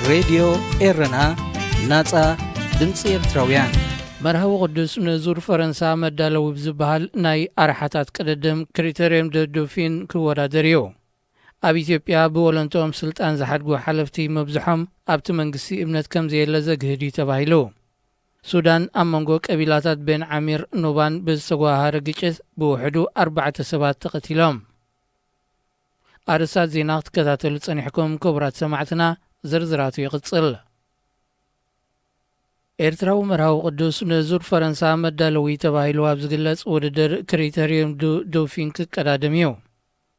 ሬድዮ ኤረና፣ ናጻ ድምጺ ኤርትራውያን። መርሃዊ ቅዱስ ንዙር ፈረንሳ መዳለዊ ብዝበሃል ናይ ኣርሓታት ቅድድም ክሪተርየም ደ ዶፊን ክወዳደር እዩ። ኣብ ኢትዮጵያ ብወለንትኦም ስልጣን ዝሓድጉ ሓለፍቲ መብዝሖም ኣብቲ መንግስቲ እምነት ከም ዘየለ ዘግህድ እዩ ተባሂሉ። ሱዳን ኣብ መንጎ ቀቢላታት ቤን ዓሚር ኑባን ብዝተጓሃረ ግጭት ብውሕዱ ኣርባዕተ ሰባት ተቐቲሎም። ኣርእስታት ዜና ክትከታተሉ ጸኒሕኩም ክቡራት ሰማዕትና፣ ዝርዝራቱ ይቕጽል። ኤርትራዊ መርሃዊ ቅዱስ ንዙር ፈረንሳ መዳለዊ ተባሂሉ ኣብ ዝግለጽ ውድድር ክሪተርየም ዱ ዶፊን ክቀዳደም እዩ።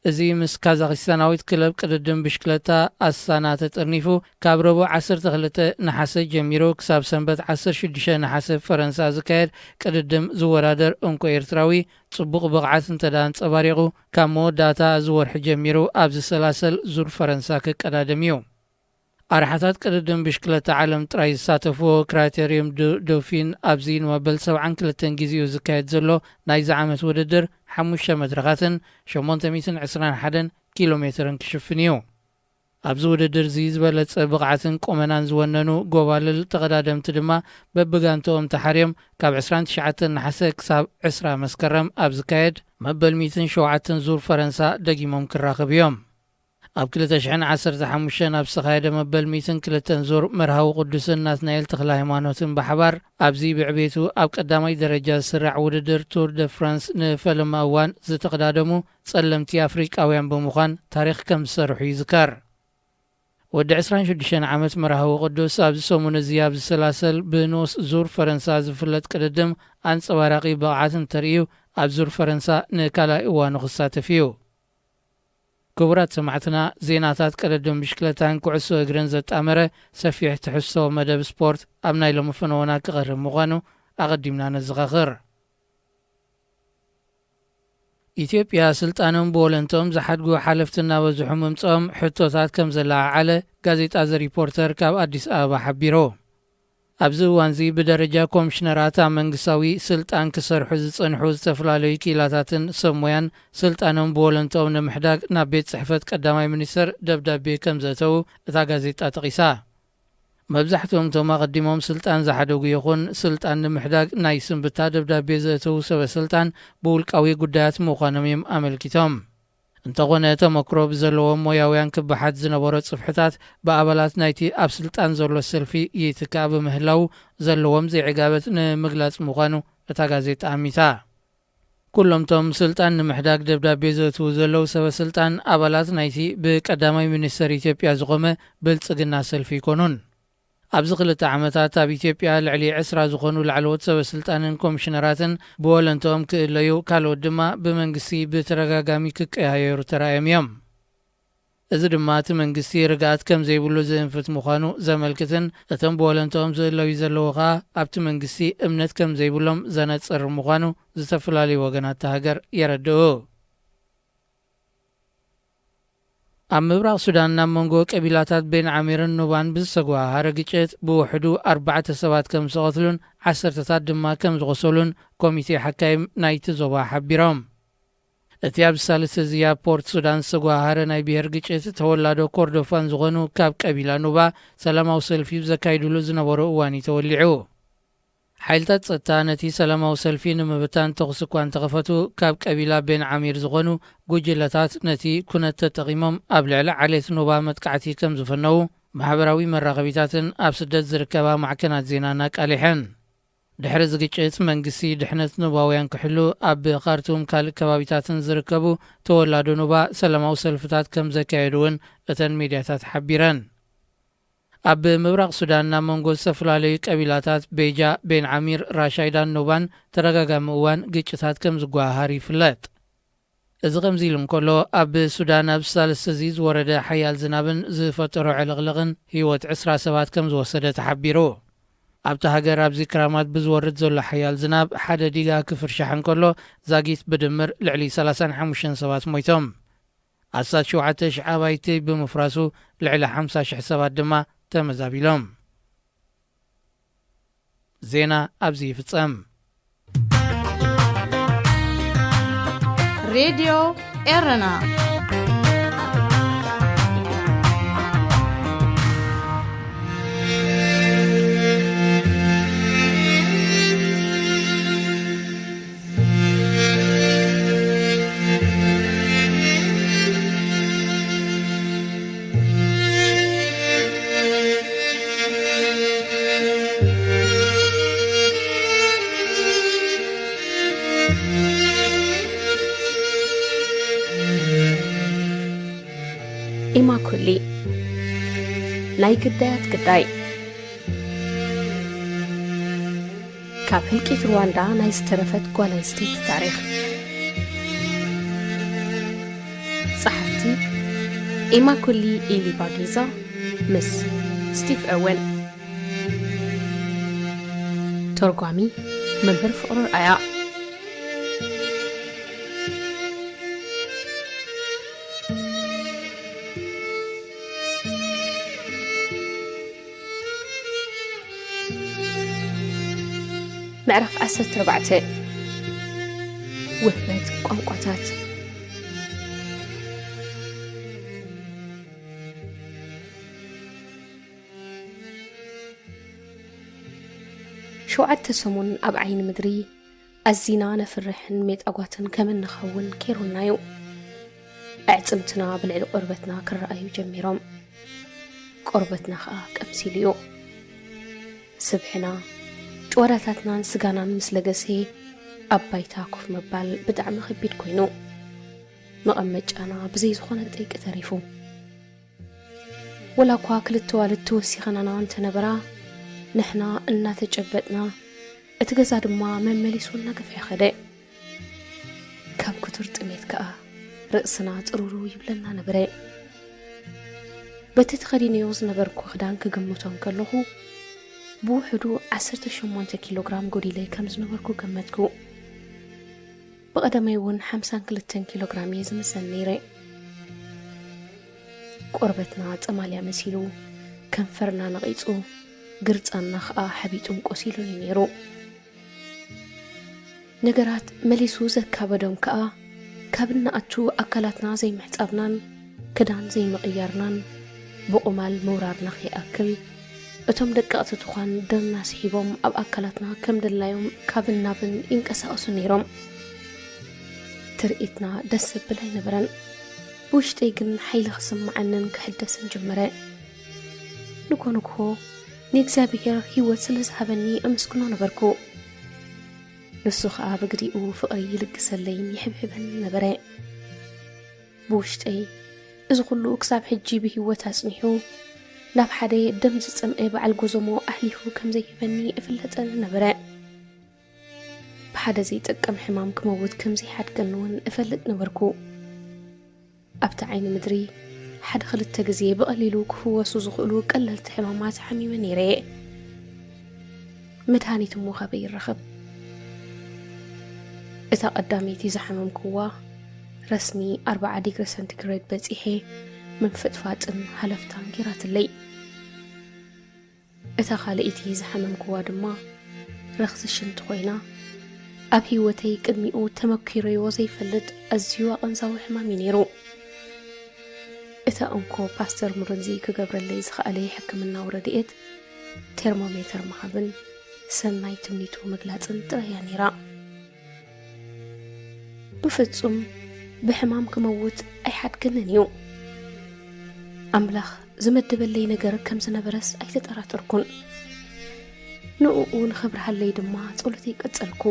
እዚ ምስ ካዛኽስታናዊት ክለብ ቅድድም ብሽክለታ ኣስታና ተጠርኒፉ፣ ካብ ረቡዕ ዓሰርተ ክልተ ነሓሰ ጀሚሩ ክሳብ ሰንበት ዓሰርተ ሽዱሽተ ነሓሰ ፈረንሳ ዝካየድ ቅድድም ዝወዳደር እንኮ ኤርትራዊ፣ ጽቡቕ ብቕዓት እንተ ደኣ ኣንጸባሪቑ፣ ካብ መወዳእታ እዚ ወርሒ ጀሚሩ ኣብ ዝሰላሰል ዙር ፈረንሳ ክቀዳደም እዩ። ኣርሓታት ቅድድም ብሽክለታ ዓለም ጥራይ ዝሳተፍዎ ክራይቴርዩም ዶ-፣ ዶፊን ኣብዚ ንመበል ሰብዓን ክልተን ግዜኡ ዝካየድ ዘሎ ናይዚ ዓመት ውድድር፣ ሓሙሽተ መድረኻትን ሸሞንተ ሚእትን ዕስራን ሓደን ኪሎ ሜትርን ክሽፍን እዩ። ኣብዚ ውድድር እዚ ዝበለጸ ብቕዓትን ቁመናን ዝወነኑ ጎባልል ተቐዳደምቲ ድማ በብጋንትኦም ተሓርዮም ካብ ዕስራን ትሽዓተን ነሓሰ ክሳብ ዕስራ መስከረም ኣብ ዝካየድ መበል ሚእትን ሸውዓተን ዙር ፈረንሳ ደጊሞም ክራኸቡ እዮም። ኣብ ክልተ ሽሕን ዓሰርተ ሓሙሽተን ኣብ ዝተኻየደ መበል ሚእትን ክልተን ዙር መርሃዊ ቅዱስን ናትናኤል ተኽለ ሃይማኖትን ብሓባር ኣብዚ ብዕቤቱ ኣብ ቀዳማይ ደረጃ ዝስራዕ ውድድር ቱር ደ ፍራንስ ንፈለማ እዋን ዝተቐዳደሙ ጸለምቲ ኣፍሪቃውያን ብምዃን ታሪኽ ከም ዝሰርሑ ይዝከር። ወዲ ዕስራን ሽዱሽተን ዓመት መርሃዊ ቅዱስ ኣብዚ ሰሙን እዚ ኣብ ዝሰላሰል ብንኡስ ዙር ፈረንሳ ዝፍለጥ ቅድድም ኣንጸባራቒ ብቕዓት እንተርእዩ ኣብ ዙር ፈረንሳ ንካልኣይ እዋኑ ክሳተፍ እዩ። ክቡራት ሰማዕትና፣ ዜናታት ቅድድም ብሽክለታን ኩዕሶ እግርን ዘጣመረ ሰፊሕ ትሕዝቶ መደብ ስፖርት ኣብ ናይ ሎሚ ፈነወና ክቐርብ ምዃኑ ኣቐዲምና ነዘኻኽር። ኢትዮጵያ ስልጣኖም ብወለንትኦም ዝሓድጉ ሓለፍቲ እናበዝሑ ምምፅኦም ሕቶታት ከም ዘለዓዓለ ጋዜጣ ዘ ሪፖርተር ካብ ኣዲስ ኣበባ ሓቢሩ። ኣብዚ እዋንዚ ብደረጃ ኮሚሽነራት ኣብ መንግስታዊ ስልጣን ክሰርሑ ዝጸንሑ ዝተፈላለዩ ክኢላታትን ሰብ ሞያን ስልጣኖም ብወለንትኦም ንምሕዳግ ናብ ቤት ጽሕፈት ቀዳማይ ሚኒስተር ደብዳቤ ከም ዘእተዉ እታ ጋዜጣ ጠቒሳ። መብዛሕትኦም እቶም ኣቐዲሞም ስልጣን ዝሓደጉ ይኹን ስልጣን ንምሕዳግ ናይ ስንብታ ደብዳቤ ዘእተዉ ሰበ ስልጣን ብውልቃዊ ጉዳያት ምዃኖም እዮም ኣመልኪቶም። እንተኾነ ተመክሮ ብዘለዎም ሞያውያን ክበሓት ዝነበሮ ጽፍሕታት ብኣባላት ናይቲ ኣብ ስልጣን ዘሎ ሰልፊ ይትካእ ብምህላዉ ዘለዎም ዘይዕጋበት ንምግላጽ ምዃኑ እታ ጋዜጣ ኣሚታ። ኩሎም እቶም ስልጣን ንምሕዳግ ደብዳቤ ዘእትዉ ዘለዉ ሰበ ስልጣን ኣባላት ናይቲ ብቀዳማይ ሚኒስተር ኢትዮጵያ ዝቖመ ብልጽግና ሰልፊ ኣይኮኑን። ኣብዚ ክልተ ዓመታት ኣብ ኢትዮጵያ ልዕሊ ዕስራ ዝኾኑ ላዕለዎት ሰበ ስልጣንን ኮሚሽነራትን ብወለንትኦም ክእለዩ፣ ካልኦት ድማ ብመንግስቲ ብተደጋጋሚ ክቀያየሩ ተራእዮም እዮም። እዚ ድማ እቲ መንግስቲ ርግኣት ከም ዘይብሉ ዝእንፍት ምዃኑ ዘመልክትን እቶም ብወለንትኦም ዝእለዩ ዘለዉ ከኣ ኣብቲ መንግስቲ እምነት ከም ዘይብሎም ዘነጽር ምዃኑ ዝተፈላለዩ ወገናት እታ ሃገር የረድኡ። ኣብ ምብራቕ ሱዳን ኣብ መንጎ ቀቢላታት ቤን ዓሚርን ኑባን ብዝተጓሃረ ግጭት ብውሕዱ ኣርባዕተ ሰባት ከም ዝቐትሉን ዓሰርተታት ድማ ከም ዝቖሰሉን ኮሚቴ ሓካይም ናይቲ ዞባ ሓቢሮም። እቲ ኣብ ሳልስቲ እዚ ኣብ ፖርት ሱዳን ዝተጓሃረ ናይ ብሄር ግጭት ተወላዶ ኮርዶፋን ዝኾኑ ካብ ቀቢላ ኑባ ሰላማዊ ሰልፊ ዘካይድሉ ዝነበሩ እዋን እዩ ተወሊዑ። ሓይልታት ጸጥታ ነቲ ሰላማዊ ሰልፊ ንምብታን ተኹሲ እኳ እንተኸፈቱ፣ ካብ ቀቢላ ቤን ዓሚር ዝኾኑ ጉጅለታት ነቲ ኩነት ተጠቒሞም ኣብ ልዕሊ ዓሌት ኑባ መጥቃዕቲ ከም ዝፈነዉ ማሕበራዊ መራኸቢታትን ኣብ ስደት ዝርከባ ማዕከናት ዜናን ኣቃሊሐን። ድሕሪ እዚ ግጭት መንግስቲ ድሕነት ኑባውያን ክሕሉ ኣብ ካርቱም ካልእ ከባቢታትን ዝርከቡ ተወላዶ ኑባ ሰላማዊ ሰልፍታት ከም ዘካየዱ እውን እተን ሚድያታት ሓቢረን። ኣብ ምብራቕ ሱዳን ኣብ መንጎ ዝተፈላለዩ ቀቢላታት ቤጃ፣ ቤን ዓሚር፣ ራሻይዳን ኑባን ተደጋጋሚ እዋን ግጭታት ከም ዝጓሃር ይፍለጥ። እዚ ከምዚ ኢሉ እንከሎ፣ ኣብ ሱዳን ኣብ ሳልስቲ እዚ ዝወረደ ሓያል ዝናብን ዝፈጠሮ ዕልቕልቕን ህይወት ዕስራ ሰባት ከም ዝወሰደ ተሓቢሩ። ኣብታ ሃገር ኣብዚ ክራማት ብዝወርድ ዘሎ ሓያል ዝናብ ሓደ ዲጋ ክፍርሻሕ እንከሎ፣ ዛጊት ብድምር ልዕሊ ሰላሳን ሓሙሽተን ሰባት ሞይቶም። ኣስታት ሸውዓተ ሽሕ ኣባይቲ ብምፍራሱ ልዕሊ ሓምሳ ሽሕ ሰባት ድማ ተመዛቢሎም። ዜና ኣብዚ ይፍጸም። ሬድዮ ኤረና። ናይ ግዳያት ግዳይ። ካብ ህልቂት ሩዋንዳ ናይ ዝተረፈት ጓል ኣንስተይቲ ታሪኽ። ጸሓፍቲ ኢማኩሊ ኢሊ ባጊዛ ምስ ስቲቭ ኦወን። ተርጓሚ መምህር ፍቕሩ ኣያ። ምዕራፍ ዓሰርተ ኣርባዕተ። ውህበት ቋንቋታት። ሸውዓተ ሰሙን ኣብ ዓይኒ ምድሪ ኣዚና ነፍርሕን ሜጣጓትን ከም እንኸውን ኬሩና እዩ። ኣዕጽምትና ብልዕሊ ቆርበትና ክረኣዩ ጀሚሮም። ቆርበትና ኸኣ ቀምሲሉ እዩ። ስብሕና፣ ጭዋዳታትናን ስጋናን ምስ ለገሰ፣ ኣብ ባይታ ኮፍ ምባል ብጣዕሚ ከቢድ ኮይኑ፣ መቐመጫና ብዘይ ዝኾነ ጠይቂ ተሪፉ። ወላ እኳ ክልተ ዋልድ ተወሲኸናና እንተነበራ፣ ንሕና እናተጨበጥና፣ እቲ ገዛ ድማ መመሊሱ እናገፍሐ ኸደ። ካብ ክቱር ጥሜት ከኣ ርእስና ጽሩሩ ይብለና ነበረ። በቲ ተኸዲነዮ ዝነበርኩ ክዳን ክግምቶ እንከለኹ፣ ብውሕዱ ዓሰርተ ሸሞንተ ኪሎ ግራም ጎዲለ ከም ዝነበርኩ ገመትኩ። ብቐደመይ እውን ሓምሳን ክልተን ኪሎ ግራም እየ ዝምዘን ነይረ። ቆርበትና ጸማልያ መሲሉ፣ ከንፈርና ነቒጹ፣ ግርጻንና ኸኣ ሓቢጡን ቆሲሉን እዩ ነይሩ። ነገራት መሊሱ ዘካበዶም ከኣ፣ ካብ እንኣቱ ኣካላትና ዘይምሕጻብናን ክዳን ዘይምቕያርናን ብቑማል ምውራርና ከይኣክል፣ እቶም ደቀቕቲ ትዃን ደምና ስሒቦም ኣብ ኣካላትና ከም ድላዮም ካብን ናብን ይንቀሳቐሱ ነይሮም። ትርኢትና ደስ ዘብል ኣይነበረን። ብውሽጠይ ግን ሓይሊ ክስምዓንን ክሕደስን ጀመረ። ንግሆ ንግሆ ንእግዚኣብሄር ህይወት ስለ ዝሃበኒ ኣመስግኖ ነበርኩ። ንሱ ኸኣ ብግዲኡ ፍቕሪ ይልግሰለይን ይሕብሕበንን ነበረ። ብውሽጠይ፣ እዚ ኹሉ ክሳብ ሕጂ ብህይወት ኣጽኒሑ፣ ናብ ሓደ ደም ዝጸምአ በዓል ጎዞሞ ኣሕሊፉ ከም ዘይህበኒ እፍለጠኒ ነበረ። ብሓደ ዘይጠቅም ሕማም ክመውት ከም ዘይሓድገኒ እውን እፈልጥ ነበርኩ። ኣብቲ ዓይኒ ምድሪ፣ ሓደ ክልተ ግዜ ብቐሊሉ ክፍወሱ ዝኽእሉ ቀለልቲ ሕማማት ሓሚመ ነይረ እየ። መድሃኒት እሞ ካበይ ይረኸብ? እታ ቀዳመይቲ ዝሓመምክዋ፣ ረስኒ ኣርብዓ ዲግሪ ሰንቲግሬድ በጺሐ፣ ምንፍጥፋጥን ሃለፍታን ጌራትለይ። እታ ካልኣይቲ ዝሓመምክዋ ድማ፣ ረኽሲ ሽንቲ ኮይና፣ ኣብ ህይወተይ ቅድሚኡ ተመኪረዮ ዘይፈልጥ ኣዝዩ ኣቐንዛዊ ሕማም እዩ ነይሩ። እታ እንኮ ፓስተር ሙረንዚ ክገብረለይ ዝኸኣለ ሕክምናዊ ረድኤት፣ ቴርሞሜተር ምሃብን ሰናይ ትምኒቱ ምግላጽን ጥራይ እያ ነይራ። ብፍጹም ብሕማም ክመውት ኣይሓድገንን እዩ። ኣምላኽ ዝመደበለይ ነገር ከም ዝነበረስ ኣይተጠራጠርኩን። ንእኡ ንኸብርሃለይ ድማ ጸሎተይ ቀጸልኩ።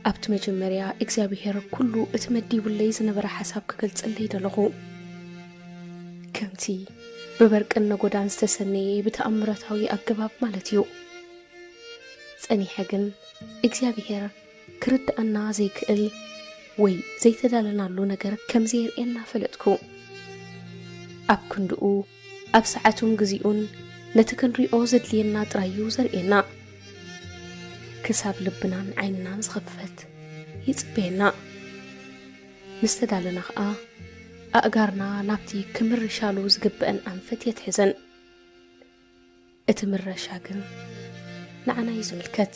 ኣብቲ መጀመርያ እግዚኣብሄር ኩሉ እቲ መዲቡለይ ዝነበረ ሓሳብ ክገልጸለይ ደለኹ። ከምቲ ብበርቅን ነጎዳን ዝተሰነየ ብተኣምራታዊ ኣገባብ ማለት እዩ። ጸኒሐ ግን እግዚኣብሄር ክርድኣና ዘይክእል ወይ ዘይተዳለናሉ ነገር ከም ዘየርእየና ፈለጥኩ። ኣብ ክንድኡ፣ ኣብ ሰዓቱን ግዜኡን ነቲ ክንሪኦ ዘድልየና ጥራይ እዩ ዘርእየና። ክሳብ ልብናን ዓይንናን ዝኸፈት ይጽበየና። ምስ ተዳለና ኸኣ፣ ኣእጋርና ናብቲ ክምርሻሉ ዝግበአን ኣንፈት የትሕዘን። እቲ ምረሻ ግን ንዓና እዩ ዝምልከት።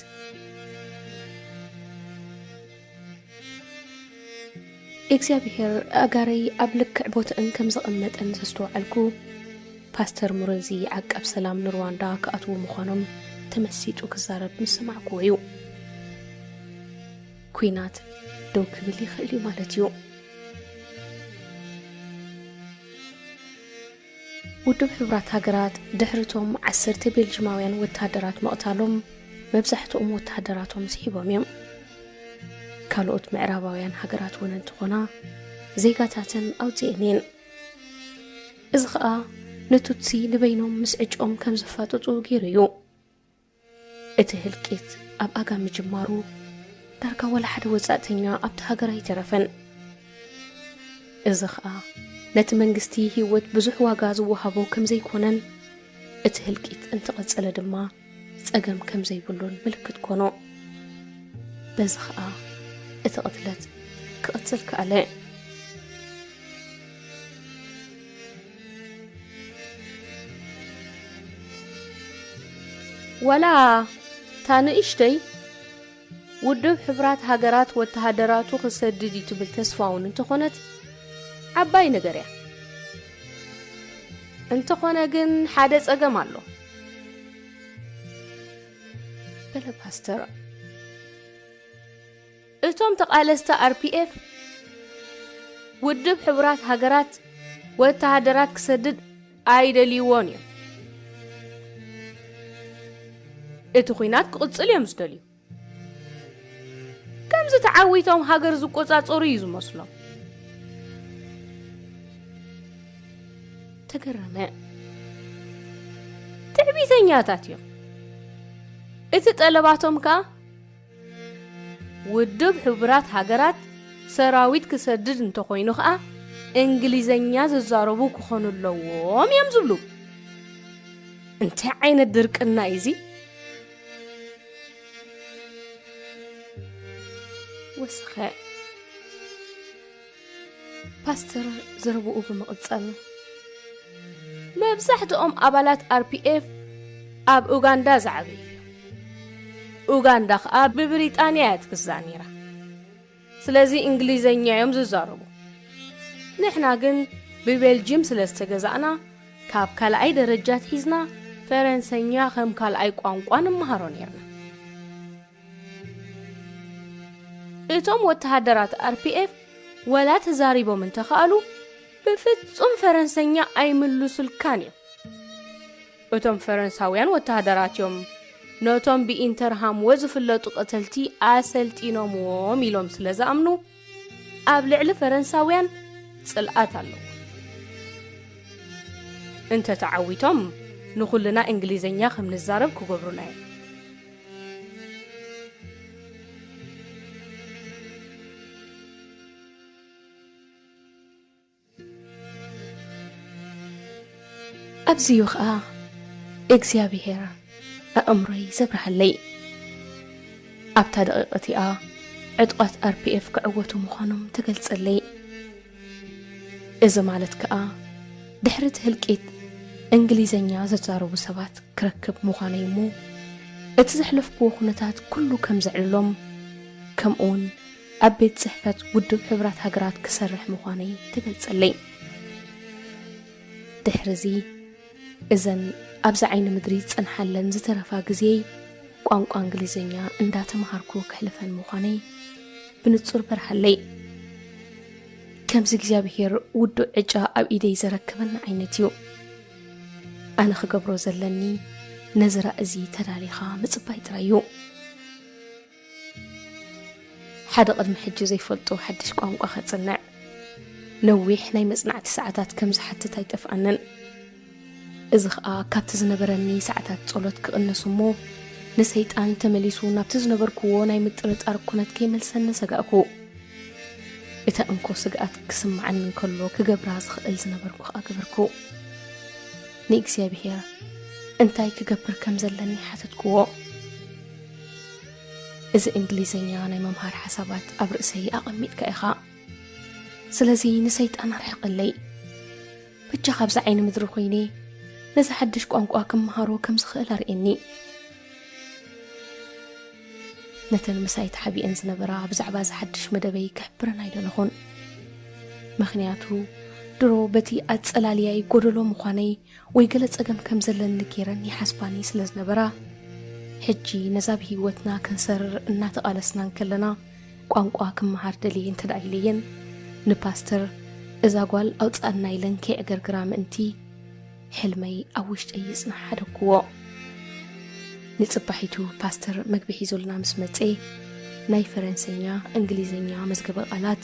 እግዚኣብሄር ኣእጋረይ ኣብ ልክዕ ቦትአን ከም ዘቐመጠን ዘስተውዓልኩ፣ ፓስተር ሙረንዚ ዓቃብ ሰላም ንሩዋንዳ ክኣትዉ ምዃኖም ተመሲጡ ክዛረብ ምስ ሰማዕኩዎ እዩ። ኲናት ደው ክብል ይኽእል እዩ ማለት እዩ። ውድብ ሕቡራት ሃገራት ድሕሪ እቶም ዓሰርተ ቤልጅማውያን ወተሃደራት ምቕታሎም፣ መብዛሕትኦም ወተሃደራቶም ስሒቦም እዮም። ካልኦት ምዕራባውያን ሃገራት እውን እንተኾና፣ ዜጋታተን ኣውጺኤን እየን። እዚ ኸኣ ንቱትሲ ንበይኖም ምስ ዕጭኦም ከም ዘፋጥጡ ገይሩ እዩ። እቲ ህልቂት ኣብ ኣጋ ምጅማሩ፣ ዳርጋ ዋላ ሓደ ወጻእተኛ ኣብቲ ሃገር ኣይተረፈን። እዚ ኸኣ ነቲ መንግስቲ ህይወት ብዙሕ ዋጋ ዝወሃቦ ከም ዘይኮነን፣ እቲ ህልቂት እንተቐጸለ ድማ ጸገም ከም ዘይብሉን ምልክት ኮኖ። በዚ ኸኣ እቲ ቅትለት ክቕጽል ከኣለ። ዋላ እታ ንእሽተይ ውድብ ሕቡራት ሃገራት ወተሃደራቱ ክሰድድ እዩ ትብል ተስፋ እውን እንተኾነት፣ ዓባይ ነገር እያ። እንተኾነ ግን ሓደ ጸገም ኣሎ፣ በለ ፓስተር። እቶም ተቓለስቲ ኣር ፒ ኤፍ፣ ውድብ ሕቡራት ሃገራት ወተሃደራት ክሰድድ ኣይደልይዎን እዮም። እቲ ኲናት ክቕጽል እዮም ዝደልዩ። ከምዚ ተዓዊቶም ሃገር ዝቆጻጸሩ እዩ ዝመስሎም። ተገረመ። ትዕቢተኛታት እዮም። እቲ ጠለባቶም ከኣ፣ ውድብ ሕቡራት ሃገራት ሰራዊት ክሰድድ እንተኾይኑ ከኣ፣ እንግሊዘኛ ዝዛረቡ ክኾኑ ኣለዎም እዮም ዝብሉ። እንታይ ዓይነት ድርቅና እዩ እዚ? ወሰኸ። ፓስተር ዘረብኡ ብምቕጻል፣ መብዛሕትኦም ኣባላት ኣር ፒ ኤፍ ኣብ ኡጋንዳ ዝዓበዩ እዮም። ኡጋንዳ ኸኣ ብብሪጣንያ እያ ትግዛእ ነይራ። ስለዚ እንግሊዘኛ እዮም ዝዛረቡ። ንሕና ግን ብቤልጅም ስለ ዝተገዛእና፣ ካብ ካልኣይ ደረጃ ኣትሒዝና ፈረንሰኛ ከም ካልኣይ ቋንቋ ንመሃሮ ነይርና። እቶም ወተሃደራት ኣር ፒ ኤፍ ወላ ተዛሪቦም እንተኸኣሉ፣ ብፍጹም ፈረንሰኛ ኣይምልሱልካን እዮም። እቶም ፈረንሳውያን ወተሃደራት እዮም ነቶም ብኢንተርሃምወ ዝፍለጡ ቀተልቲ ኣሰልጢኖምዎም ኢሎም ስለ ዝኣምኑ፣ ኣብ ልዕሊ ፈረንሳውያን ጽልኣት ኣለዎም። እንተ ተዓዊቶም፣ ንኹልና እንግሊዘኛ ከም ንዛረብ ክገብሩና እዮም። ኣብዚዩ ኸኣ እግዚኣብሔር ኣእምሮይ ዘብርሃለይ። ኣብታ ደቂቕ እቲኣ ዕጡቓት ኣር ፒ ኤፍ ክዕወቱ ምዃኖም ተገልጸለይ። እዚ ማለት ከኣ ድሕሪ እቲ ህልቂት እንግሊዘኛ ዘዛረቡ ሰባት ክረክብ ምዃነይ እሞ፣ እቲ ዘሕለፍክዎ ኩነታት ኩሉ ከም ዘዕልሎም፣ ከምኡውን ኣብ ቤት ጽሕፈት ውድብ ሕቡራት ሃገራት ክሰርሕ ምዃነይ ተገልጸለይ። ድሕርዚ፣ እዘን ኣብዚ ዓይኒ ምድሪ ዝጸንሓለን ዝተረፋ ግዜይ፣ ቋንቋ እንግሊዝኛ እንዳተምሃርኩ ከሕልፈን ምዃነይ ብንጹር በርሃለይ። ከምዚ እግዚኣብሄር ውዱእ ዕጫ ኣብ ኢደይ ዘረከበኒ ዓይነት እዩ። ኣነ ክገብሮ ዘለኒ ነዚ ራእዚ ተዳሊኻ ምጽባይ ጥራይ እዩ። ሓደ ቅድሚ ሕጂ ዘይፈልጦ ሓድሽ ቋንቋ ከጽንዕ ነዊሕ ናይ መጽናዕቲ ሰዓታት ከም ዝሓትት ኣይጠፍኣንን። እዚ ኸኣ ካብቲ ዝነበረኒ ሰዓታት ጸሎት ክቕንስ እሞ፣ ንሰይጣን ተመሊሱ ናብቲ ዝነበርኩዎ ናይ ምጥርጣር ኩነት ከይመልሰኒ ሰጋእኩ። እታ እንኮ ስግኣት ክስምዓኒ እንከሎ ክገብራ ዝኽእል ዝነበርኩ ኸኣ ገበርኩ። ንእግዚኣብሄር እንታይ ክገብር ከም ዘለኒ ሓተትክዎ። እዚ እንግሊዝኛ ናይ ምምሃር ሓሳባት ኣብ ርእሰይ ኣቐሚጥካ ኢኻ። ስለዚ ንሰይጣን ኣርሕቐለይ። በጃኻ ኣብዚ ዓይኒ ምድሪ ኮይነ ነዚ ሓድሽ ቋንቋ ክመሃሮ ከም ዝኽእል ኣርእየኒ። ነተን ምሳይ ተሓቢአን ዝነበራ ብዛዕባ እዚ ሓድሽ መደበይ ክሕብረን ኣይደለኹን። ምኽንያቱ ድሮ በቲ ኣጸላልያይ ጎደሎ ምዃነይ ወይ ገለ ጸገም ከም ዘለኒ ገይረን ይሓስባኒ ስለ ዝነበራ፣ ሕጂ ነዛ ብህይወትና ክንሰርር እናተቓለስና እንከለና፣ ቋንቋ ክመሃር ደልየ እንተ ደኣ ኢለየን፣ ንፓስተር እዛ ጓል ኣውጽኣና ኢለን ከየዕገርግራ ምእንቲ፣ ሕልመይ ኣብ ውሽጠይ ይጽናሕ ሓደግክዎ። ንጽባሒቱ ፓስተር መግቢ ሒዙልና ምስ መጸ፣ ናይ ፈረንሰኛ፣ እንግሊዝኛ መዝገበ ቃላት፣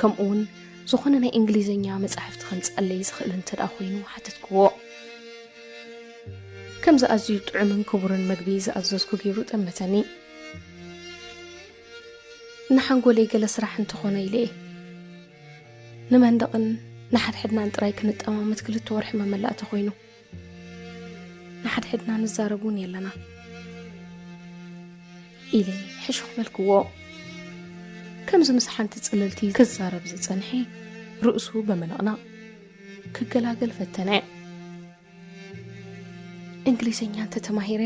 ከምኡውን ዝኾነ ናይ እንግሊዝኛ መጻሕፍቲ ከምጽኣለይ ዝኽእል እንተ ደኣ ኮይኑ ሓተትክዎ። ከምዚ ኣዝዩ ጥዑምን ክቡርን መግቢ ዝኣዘዝኩ ገይሩ ጠመተኒ። ንሓንጎለይ ገለ ስራሕ እንተኾነ ኢለ እየ። ንመንደቕን ንሓድሕድናን ጥራይ ክንጠማመት ክልተ ወርሒ መመላእታ ኮይኑ። ንሓድሕድና ንዛረብ እውን የለና ኢለ ሕሹኽ በልክዎ። ከምዚ ምስ ሓንቲ ጽልልቲ ክዛረብ ዝጸንሐ ርእሱ ብምንቕናቕ ክገላገል ፈተነ። እንግሊዝኛ እንተተማሂረ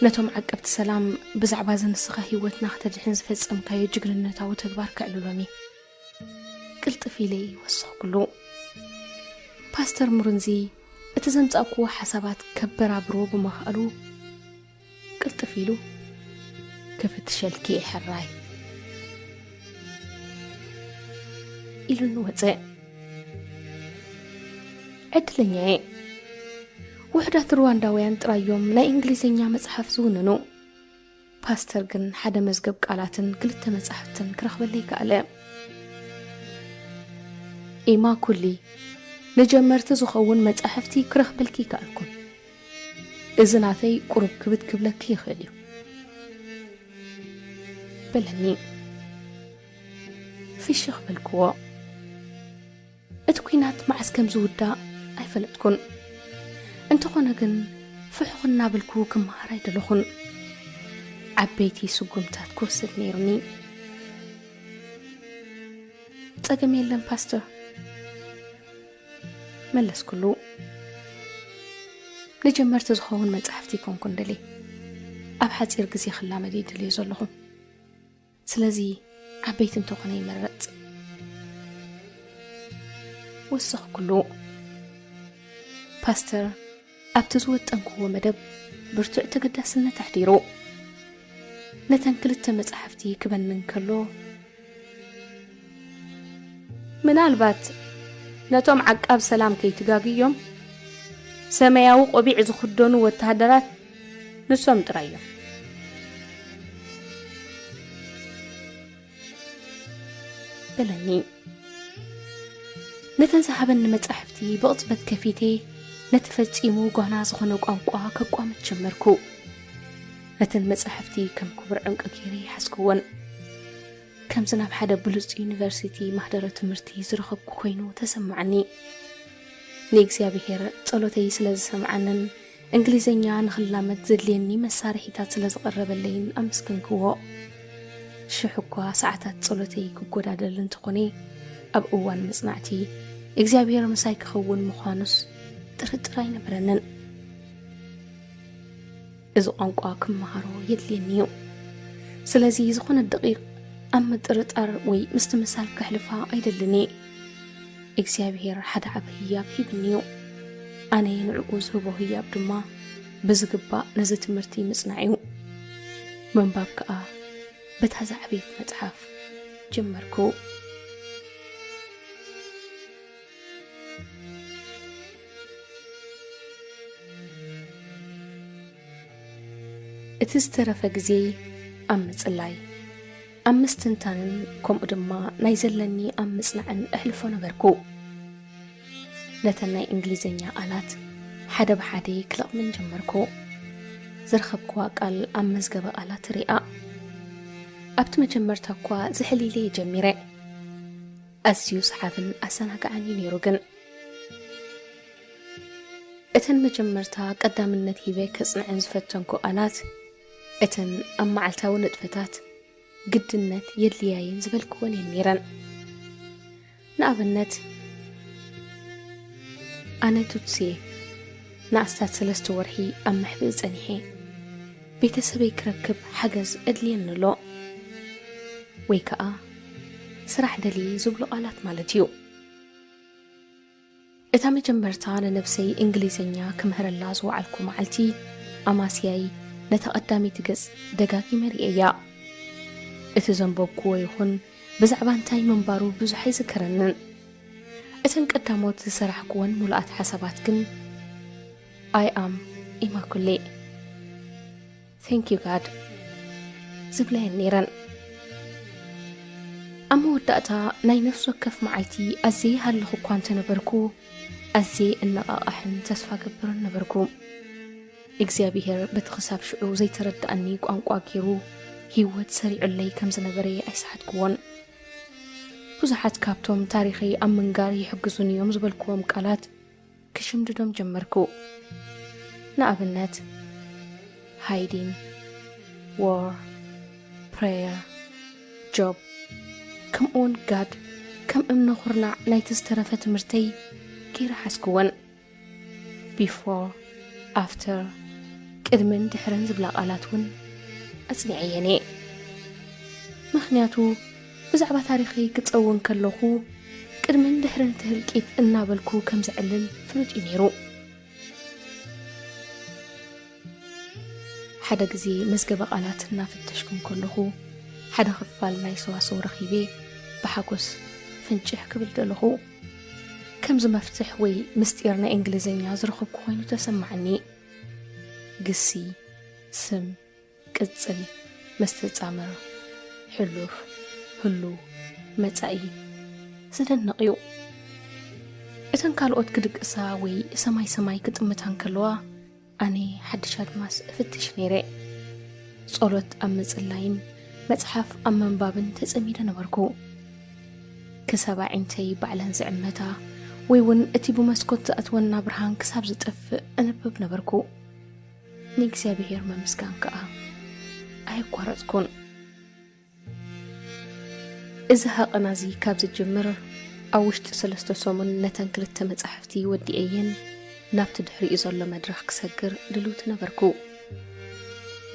ነቶም ዓቀብቲ ሰላም ብዛዕባ እዚ ንስኻ ህይወትና ክተድሕን ዝፈጸምካዮ ጅግንነታዊ ተግባር ከዕልሎም እየ። ቅልጥፍ ኢለ ወሰኽኩሉ። ፓስተር ሙርንዚ እቲ ዘምጻእክዎ ሓሳባት ከበራብሮ ብምኽኣሉ ቅልጥፍ ኢሉ ክፍትሸልኪ እየ ሕራይ ኢሉኒ ወጸ። ዕድለኛ እየ። ውሑዳት ሩዋንዳውያን ጥራይ እዮም ናይ እንግሊዝኛ መጽሓፍ ዝውንኑ። ፓስተር ግን ሓደ መዝገብ ቃላትን ክልተ መጻሕፍትን ክረኽበለይ ከኣለ። ኢማ ኩሊ ንጀመርቲ ዝኸውን መጻሕፍቲ ክረኽበልኪ ይከኣልኩን። እዚ ናተይ ቁሩብ ክብድ ክብለኪ ይኽእል እዩ በለኒ። ፍሽኽ በልክዎ። እቲ ኲናት መዓስ ከም ዝውዳእ ኣይፈለጥኩን። እንተኾነ ግን ፍሑኽ እናበልኩ ክመሃር ኣይደለኹን። ዓበይቲ ስጉምታት ክወስድ ነይሩኒ። ጸገም የለን ፓስተር፣ መለስኩሉ። ንጀመርቲ ዝኸውን መጻሕፍቲ ይኮንኩን ደልየ። ኣብ ሓጺር ግዜ ክላመድ እየ ደልየ ዘለኹ። ስለዚ ዓበይቲ እንተኾነ ይመረጽ። ወሰኽኩሉ። ፓስተር ኣብቲ ዝወጠንክዎ መደብ ብርቱዕ ተገዳስነት ኣሕዲሩ። ነተን ክልተ መጻሕፍቲ ክበንን ከሎ፣ ምናልባት ነቶም ዓቃብ ሰላም ከይትጋግዮም፣ ሰማያዊ ቆቢዕ ዝኽደኑ ወተሃደራት ንሶም ጥራይ እዮም በለኒ። ነተን ዝሃበኒ መጻሕፍቲ ብቕጽበት ከፊተ፣ ነቲ ፈጺሙ ጓና ዝኾነ ቋንቋ ከቋምት ጀመርኩ። ነተን መጻሕፍቲ ከም ክቡር ዕንቂ ገይረ ይሓዝክወን። ከምዚ ናብ ሓደ ብሉጽ ዩኒቨርሲቲ ማህደረ ትምህርቲ ዝረኸብኩ ኮይኑ ተሰማዓኒ። ንእግዚኣብሔር ጸሎተይ ስለ ዝሰምዓንን እንግሊዝኛ ንኽላመድ ዘድልየኒ መሳርሒታት ስለ ዝቐረበለይን ኣመስገንክዎ። ሽሕ እኳ ሰዓታት ጸሎተይ ክጎዳደል እንተኾነ፣ ኣብ እዋን መጽናዕቲ እግዚኣብሔር ምሳይ ክኸውን ምዃኑስ ጥርጥር ኣይነበረንን። እዚ ቋንቋ ክመሃሮ የድልየኒ እዩ። ስለዚ ዝኾነ ደቂቕ ኣብ ምጥርጣር ወይ ምስትምሳል ከሕልፋ ኣይደልን እየ። እግዚኣብሔር ሓደ ዓቢ ህያብ ሂብኒ እዩ። ኣነ ንዕኡ ዝህቦ ህያብ ድማ ብዝግባእ ነዚ ትምህርቲ ምጽናዕ እዩ። ምንባብ ከኣ በታ ዝዓበየት መጽሓፍ ጀመርኩ። እቲ ዝተረፈ ግዜ ኣብ ምጽላይ፣ ኣብ ምስትንታንን ከምኡ ድማ ናይ ዘለኒ ኣብ ምጽናዕን እሕልፎ ነበርኩ። ነተን ናይ እንግሊዝኛ ቃላት ሓደ ብሓደ ክለቕመን ጀመርኩ። ዝረኸብክዋ ቃል ኣብ መዝገበ ቃላት ሪኣ። ኣብቲ መጀመርታ እኳ ዝሕል ኢለ እየ ጀሚረ። ኣዝዩ ሰሓብን ኣዘናጋዕን እዩ ነይሩ ግን። እተን መጀመርታ ቀዳምነት ሂበ ከጽንዐን ዝፈተንኩ ቃላት፣ እተን ኣብ መዓልታዊ ንጥፈታት ግድነት የድልያየን ዝበልክወን እየን ነይረን። ንኣብነት፣ ኣነ ቱትሲ'የ። ንኣስታት ሰለስተ ወርሒ ኣብ መሕብኢ ጸኒሐ። ቤተሰበይ ክረክብ ሓገዝ ኣድልየኒ ኣሎ። ወይ ከኣ ስራሕ ደልየ ዝብሉ ቃላት ማለት እዩ። እታ መጀመርታ ንነብሰይ እንግሊዝኛ ክምህረላ ዝወዓልኩ መዓልቲ፣ ኣማስያይ ነታ ቀዳመይቲ ገጽ ደጋጊመ ርእየያ። እቲ ዘንበብክዎ ይኹን ብዛዕባ እንታይ ምንባሩ ብዙሕ ኣይዝከረንን። እተን ቀዳሞት ዝሰራሕክወን ምሉኣት ሓሳባት ግን፣ "I am Immaculée. Thank you, God" ዝብላ እየን ነይረን። ኣብ መወዳእታ ናይ ነፍሲ ወከፍ መዓልቲ ኣዝየ ይሃልኽ እኳ እንተነበርኩ፣ ኣዝየ እነቓቓሕን ተስፋ ገብርን ነበርኩ። እግዚኣብሄር በቲ ክሳብ ሽዑ ዘይተረድኣኒ ቋንቋ ገይሩ ህይወት ሰሪዑለይ ከም ዝነበረ ኣይሰሓትኩዎን። ብዙሓት ካብቶም ታሪኸይ ኣብ ምንጋር ይሕግዙኒ እዮም ዝበልክዎም ቃላት ክሽምድዶም ጀመርኩ። ንኣብነት፣ hiding፣ war፣ prayer፣ job፣ ከምኡውን God ከም እምነ ኩርናዕ ናይቲ ዝተረፈ ትምህርተይ ገይረ ሓዝክወን። Before፣ after፣ ቅድምን ድሕርን ዝብላ ቃላት እውን ኣጽኒዐየን እየ። ምኽንያቱ፣ ብዛዕባ ታሪኸይ ክጸውን ከለኹ፣ ቅድምን ድሕርን እቲ ህልቂት እናበልኩ ከም ዘዕልል ፍሉጥ እዩ ነይሩ። ሓደ ግዜ መዝገበ ቃላት እናፈተሽኩ እንከለኹ፣ ሓደ ክፋል ናይ ሰዋስው ረኺበ ብሓጎስ ፍንጭሕ ክብል ደለኹ። ከምዚ መፍትሕ ወይ ምስጢር ናይ እንግሊዝኛ ዝረኸብኩ ኮይኑ ተሰማዓኒ። ግሲ፣ ስም፣ ቅጽል፣ መስተጻምር፣ ሕሉፍ፣ ህሉው፣ መጻኢ። ዘደንቕ እዩ። እተን ካልኦት ክድቅሳ ወይ ሰማይ ሰማይ ክጥምታ እንከለዋ፣ ኣነ ሓድሽ ኣድማስ እፍትሽ ነይረ። ጸሎት ኣብ ምጽላይን መጽሓፍ ኣብ ምንባብን ተጸሚደ ነበርኩ። ክሳብ ኣዒንተይ ባዕለን ዝዕመታ ወይ እውን እቲ ብመስኮት ዝኣትወና ብርሃን ክሳብ ዝጠፍእ እነብብ ነበርኩ። ንእግዚኣብሔር ምምስጋን ከኣ ኣየቋረጽኩን። እዚ ሃቐና እዚ ካብ ዝጅምር ኣብ ውሽጢ ሰለስተ ሰሙን ነተን ክልተ መጻሕፍቲ ወዲኤየን ናብቲ ድሕሪኡ ዘሎ መድረኽ ክሰግር ድልውቲ ነበርኩ።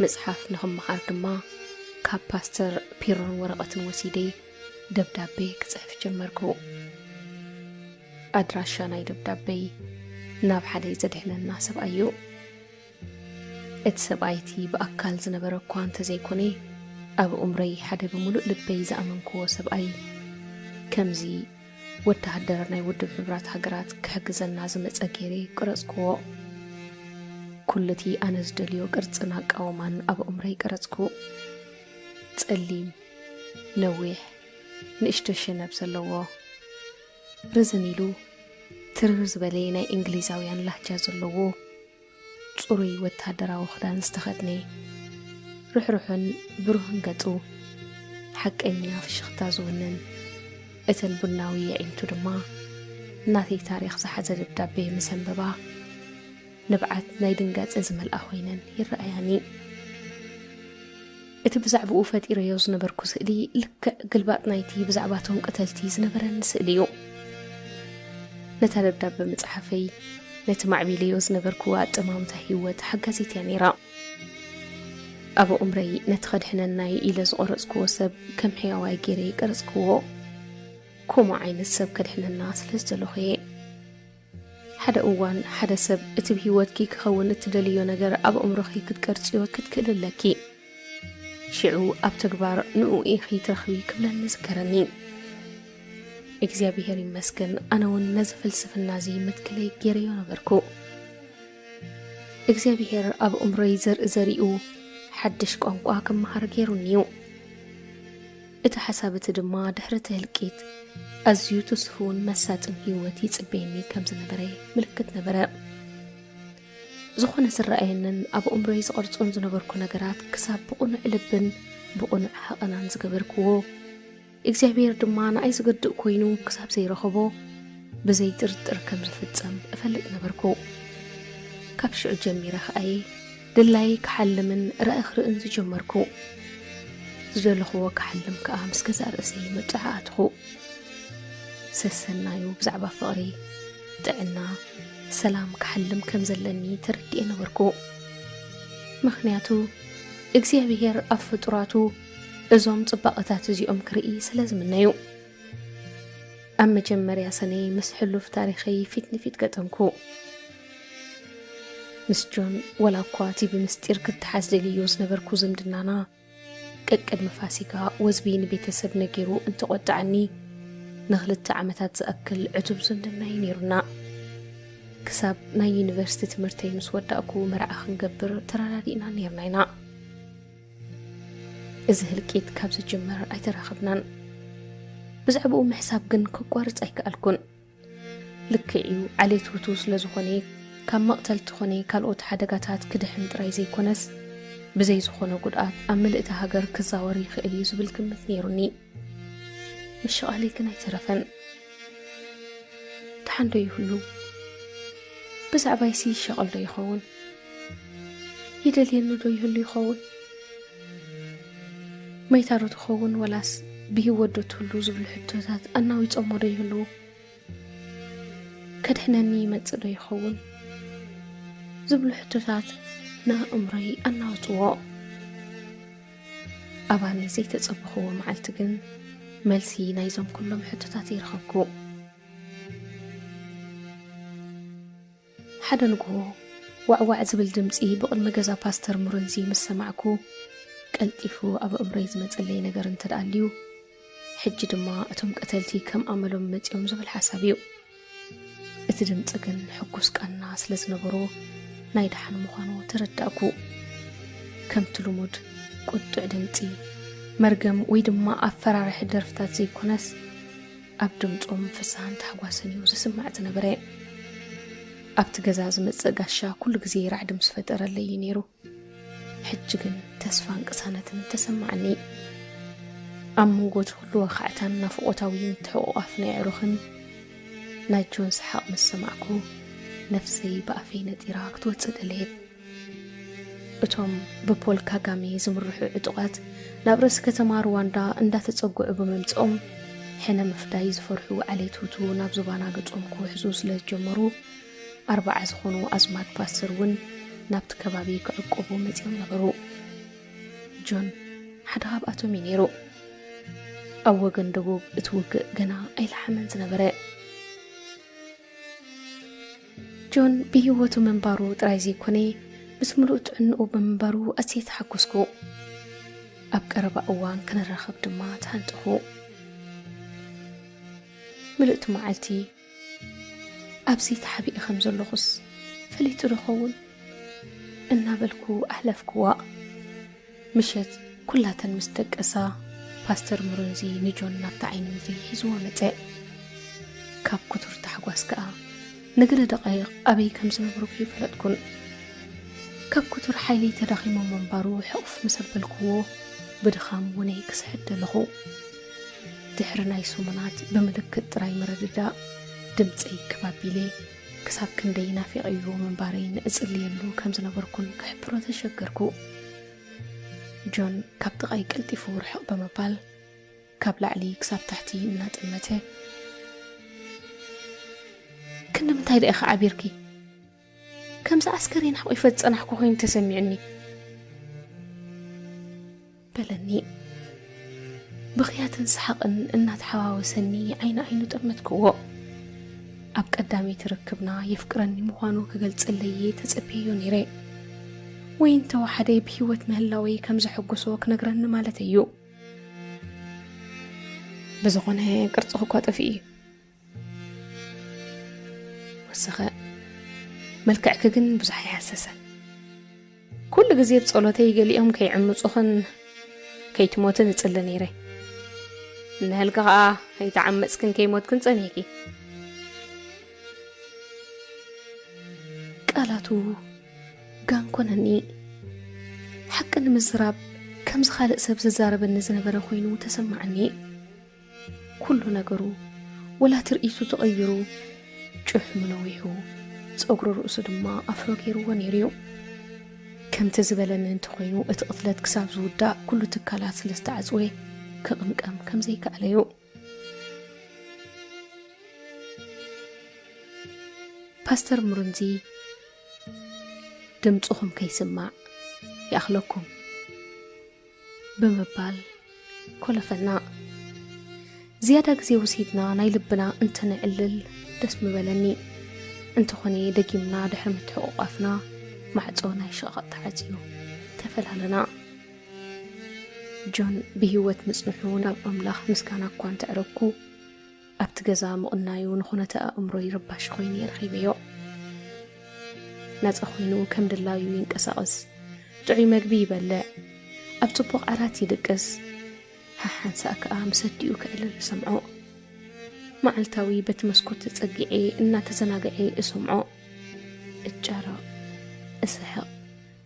መጽሓፍ ንኽመሃር ድማ ካብ ፓስተር ፒሮን ወረቐትን ወሲደ ደብዳቤ ክጽሕፍ ጀመርኩ። ኣድራሻ ናይ ደብዳቤይ ናብ ሓደ ዘድሕነና ሰብኣይ እዩ። እቲ ሰብኣይ እቲ ብኣካል ዝነበረ እኳ እንተዘይኮነ፣ ኣብ እምሮይ ሓደ ብምሉእ ልበይ ዝኣመንክዎ ሰብኣይ፣ ከምዚ ወተሃደር ናይ ውድብ ሕቡራት ሃገራት ክሕግዘና ዝመጸ ገይረ ቀረጽክዎ። ኩሉ እቲ ኣነ ዝደልዮ ቅርጽን ኣቃውማን ኣብ እምሮይ ቀረጽኩ። ጸሊም፣ ነዊሕ፣ ንእሽቶ ሸነብ ዘለዎ፣ ርዝን ኢሉ ትርር ዝበለ ናይ እንግሊዛውያን ላህጃ ዘለዎ ጽሩይ ወተሃደራዊ ክዳን ዝተኸድነ፣ ርሕሩሕን ብሩህን ገጹ፣ ሓቀኛ ፍሽኽታ ዝውንን፣ እተን ቡናዊ ኣዒንቱ ድማ ናተይ ታሪኽ ዝሓዘ ደብዳቤ ምስ ኣንበባ፣ ንብዓት ናይ ድንጋጸ ዝመልኣ ኮይነን ይረኣያኒ። እቲ ብዛዕባኡ ፈጢረዮ ዝነበርኩ ስእሊ ልክዕ ግልባጥ ናይቲ ብዛዕባቶም ቀተልቲ ዝነበረኒ ስእሊ እዩ። ነታ ደብዳበ ምጽሓፈይ፣ ነቲ ማዕቢለዮ ዝነበርኩ ኣጠማምታ ህይወት ሓጋዚት እያ ነይራ። ኣብ ኣእምሮይ ነቲ ከድሕነና እዩ ኢለ ዝቐረጽክዎ ሰብ ከም ሕያዋይ ገይረ ይቀረጽክዎ። ከምኡ ዓይነት ሰብ ከድሕነና ስለ ዝደለኹ እየ። ሓደ እዋን ሓደ ሰብ እቲ ብህይወትኪ ክኸውን እትደልዮ ነገር ኣብ ኣእምሮኺ ክትቀርጽዮ ክትክእሊ ኣለኪ። ሽዑ ኣብ ተግባር ንኡ ኢኺ ትረኽቢ ክብለኒ ዝከረኒ። እግዚኣብሔር ይመስገን፣ ኣነ እውን ነዚ ፍልስፍና እዚ መትከለይ ገይረዮ ነበርኩ። እግዚኣብሔር ኣብ ኣእምሮይ ዘርኢ ዘሪኡ ሓድሽ ቋንቋ ክመሃር ገይሩኒ እዩ። እቲ ሓሳብ እቲ ድማ ድሕሪ እቲ ህልቂት ኣዝዩ ትስፉውን መሳጥን ህይወት ይጽበየኒ ከም ዝነበረ ምልክት ነበረ። ዝኾነ ዝረኣየንን ኣብ ኣእምሮይ ዝቐርጾን ዝነበርኩ ነገራት ክሳብ ብቕኑዕ ልብን ብቕኑዕ ሃቐናን ዝገበርክዎ፣ እግዚኣብሔር ድማ ንኣይ ዝገድእ ኮይኑ ክሳብ ዘይረኸቦ ብዘይ ጥርጥር ከም ዝፍጸም እፈልጥ ነበርኩ። ካብ ሽዑ ጀሚረ ከኣየ ድላየይ ክሓልምን ራእይ ክርእን ዝጀመርኩ። ዝደለኽዎ ክሓልም ከኣ ምስ ገዛእ ርእሰይ ምርጫ ኣኣትኹ። ሰሰናዩ ብዛዕባ ፍቕሪ፣ ጥዕና፣ ሰላም ክሓልም ከም ዘለኒ ተረዲኤ ነበርኩ። ምኽንያቱ እግዚኣብሔር ኣብ ፍጡራቱ እዞም ጽባቐታት እዚኦም ክርኢ ስለ ዝምነዩ። ኣብ መጀመርያ ሰነ ምስ ሕሉፍ ታሪኸይ ፊት ንፊት ገጠምኩ። ምስ ጆን፣ ወላ እኳ እቲ ብምስጢር ክተሓዝ ደልዮ ዝነበርኩ ዝምድናና፣ ቀቅድሚ ፋሲካ ወዝቢ ንቤተሰብ ነጊሩ እንተቖጥዓኒ፣ ንኽልተ ዓመታት ዝኣክል ዕቱብ ዝምድና እዩ ነይሩና። ክሳብ ናይ ዩኒቨርሲቲ ትምህርተይ ምስ ወዳእኩ መርዓ ክንገብር ተረዳዲእና ነይርና ኢና። እዚ ህልቂት ካብ ዝጅመር ኣይተራኸብናን። ብዛዕባኡ ምሕሳብ ግን ከቋርጽ ኣይከኣልኩን። ልክዕ እዩ፣ ዓሌት ሁቱ ስለ ዝኾነ ካብ መቕተልቲ ኮነ ካልኦት ሓደጋታት ክድሕን ጥራይ ዘይኮነስ፣ ብዘይ ዝኾነ ጉድኣት ኣብ ምልእቲ ሃገር ክዛወር ይኽእል እዩ ዝብል ግምት ነይሩኒ። ምሽቓለይ ግን ኣይተረፈን። ደሓን ዶ ይህሉ? ብዛዕባይሲ ይሻቐል ዶ ይኸውን? ይደልየኒ ዶ ይህሉ ይኸውን? መይታ ዶ ትኸውን ወላስ ብህይወት ዶ ትህሉ ዝብሉ ሕቶታት ኣናዊጾሞ ዶ ይህልዉ? ከድሕነኒ ይመጽእ ዶ ይኸውን? ዝብሉ ሕቶታት ንኣእምሮይ ኣናወጽዎ። ኣባኒ ዘይተጸበኽዎ መዓልቲ ግን መልሲ ናይዞም ኩሎም ሕቶታት ይረኸብኩ። ሓደ ንግሆ ዋዕዋዕ ዝብል ድምጺ ብቕድሚ ገዛ ፓስተር ሙርንዚ ምስ ሰማዕኩ፣ ቀልጢፉ ኣብ ኣእምሮይ ዝመጸለይ ነገር እንተ ደኣ ኣልዩ፣ ሕጂ ድማ እቶም ቀተልቲ ከም ኣመሎም መጺኦም ዝብል ሓሳብ እዩ። እቲ ድምጺ ግን ሕጉስ ቃና ስለ ዝነበሮ፣ ናይ ደሓን ምዃኑ ተረዳእኩ። ከምቲ ልሙድ ቁጡዕ ድምጺ፣ መርገም ወይ ድማ ኣፈራራሒ ደርፍታት ዘይኮነስ፣ ኣብ ድምጾም ፍስሃን ታሕጓስን እዩ ዝስማዕ ዝነበረ። ኣብቲ ገዛ ዝመጽእ ጋሻ ኩሉ ግዜ ራዕዲ ምስ ፈጠረለይ እዩ ነይሩ። ሕጂ ግን ተስፋን ቅሳነትን ተሰማዓኒ። ኣብ መንጎ እቲ ኩሉ ወኻዕታን ናፍቖታዊ ምትሕቑቓፍ ናይ ኣዕሩኽን ናይ ጆን ሰሓቕ ምስ ሰማዕኩ፣ ነፍሰይ ብኣፈይ ነጢራ ክትወጽእ ደለየት። እቶም ብፖል ካጋሜ ዝምርሑ ዕጡቓት ናብ ርእሲ ከተማ ሩዋንዳ እንዳተጸግዑ ብምምጽኦም፣ ሕነ ምፍዳይ ዝፈርሑ ዓሌት ሁቱ ናብ ዞባና ገጾም ክውሕዙ ስለ ዝጀመሩ፣ ኣርባዓ ዝኾኑ ኣዝማድ ፓስተር እውን ናብቲ ከባቢ ክዕቆቡ መጺኦም ነበሩ። ጆን ሓደ ካብኣቶም እዩ ነይሩ። ኣብ ወገን ደቡብ እቲ ውግእ ገና ኣይለሓመን ዝነበረ። ጆን ብህይወቱ ምንባሩ ጥራይ ዘይኮነ፣ ምስ ምሉእ ጥዕንኡ ብምንባሩ ኣዝየ ተሓጎስኩ። ኣብ ቀረባ እዋን ክንራኸብ ድማ ተሃንጠኹ። ምልእቲ መዓልቲ ኣብዚ ተሓቢኤ ከም ዘለኹስ ፈሊጡ ዶ ኸውን? እናበልኩ ኣሕለፍክዋ። ምሸት ኩላተን ምስ ደቀሳ፣ ፓስተር ሙሩንዚ ንጆን ናብቲ ዓይኒ ምድሪ ሒዝዎ መጸ። ካብ ክቱር ታሕጓስ ከኣ፣ ንገለ ደቓይቕ ኣበይ ከም ዝነበርኩ ኣይፈለጥኩን። ካብ ክቱር ሓይለይ ተዳኺሙ ምንባሩ ሕቑፍ ምስ ኣበልክዎ፣ ብድኻም ውነይ ክስሕት ደለኹ። ድሕሪ ናይ ሰሙናት ብምልክት ጥራይ ምርድዳእ፣ ድምጸይ ክብ ኣቢለ፣ ክሳብ ክንደይ ናፊቐዮ ምንባረይን እጽልየሉ ከም ዝነበርኩን ክሕብሮ ተሸገርኩ። ጆን ካብ ጥቓይ ቀልጢፉ ርሕቕ ብምባል፣ ካብ ላዕሊ ክሳብ ታሕቲ እናጠመተ፣ "ክንዲ ምንታይ ደኣ ኢኺ ዓቢርኪ? ከምዚ ኣስከሬን ሓቑፈ ዝጸናሕኩ ኮይኑ ተሰሚዑኒ" በለኒ። ብኽያትን ሰሓቕን እናተሓዋወሰኒ ዓይኒ ዓይኑ ጠመትክዎ። ኣብ ቀዳመይቲ ርክብና የፍቅረኒ ምዃኑ ክገልጸለይ እየ ተጸብየዮ ነይረ። ወይ እንተወሓደ ብህይወት ምህላወይ ከም ዘሐጉሶ ክነግረኒ ማለት እዩ። ብዝኾነ ቅርጽኺ እኳ ጠፊኡ እዩ። ወሰኸ። መልክዕኪ ግን ብዙሕ ኣይሃሰሰን። ኩሉ ግዜ ብጸሎተይ ገሊኦም ከይዕምጹኽን ከይትሞትን እጽሊ ነይረ። እንሀልኪ ኸኣ ከይተዓመጽክን ከይሞትክን ጸኒሕኪ። ቃላቱ ጋን ኮነኒ። ሓቂ ንምዝራብ ከምዚ ካልእ ሰብ ዝዛረበኒ ዝነበረ ኮይኑ ተሰማዓኒ። ኩሉ ነገሩ፣ ወላ ትርኢቱ ተቐይሩ፣ ጭሕሙ ነዊሑ፣ ጸጉሪ ርእሱ ድማ ኣፍሮ ገይርዎ ነይሩ እዩ። ከምቲ ዝበለኒ እንተኾይኑ፣ እቲ ቅትለት ክሳብ ዝውዳእ ኩሉ ትካላት ስለ ዝተዓጽወ፣ ክቕምቀም ከም ዘይከኣለ እዩ። ፓስተር ሙሩንዚ፣ "ድምጽኹም ከይስማዕ ይኣኽለኩም" ብምባል ኮለፈና። ዝያዳ ግዜ ወሲድና ናይ ልብና እንተነዕልል ደስ ምበለኒ። እንተኾነ ደጊምና ድሕሪ ምትሕቑቋፍና ማዕጾ ናይ ሽቓቕ ተዓጽዩ ተፈላለና። ጆን ብህይወት ምጽንሑ ናብ ኣምላኽ ምስጋና እኳ እንተዕረግኩ፣ ኣብቲ ገዛ ምቕናዩ ንኹነተ ኣእምሮይ ረባሺ ኮይኑ እየ ረኺበዮ። ናጻ ኮይኑ ከም ድላዩ ይንቀሳቐስ፣ ጥዑይ መግቢ ይበልዕ፣ ኣብ ጽቡቕ ዓራት ይድቅስ፣ ሓሓንሳእ ከኣ ምስ ኣዲኡ ክዕልል እሰምዖ። መዓልታዊ በቲ መስኮት ተጸጊዐ እናተዘናግዐ እሰምዖ። እጫረቕ፣ እስሕቕ፣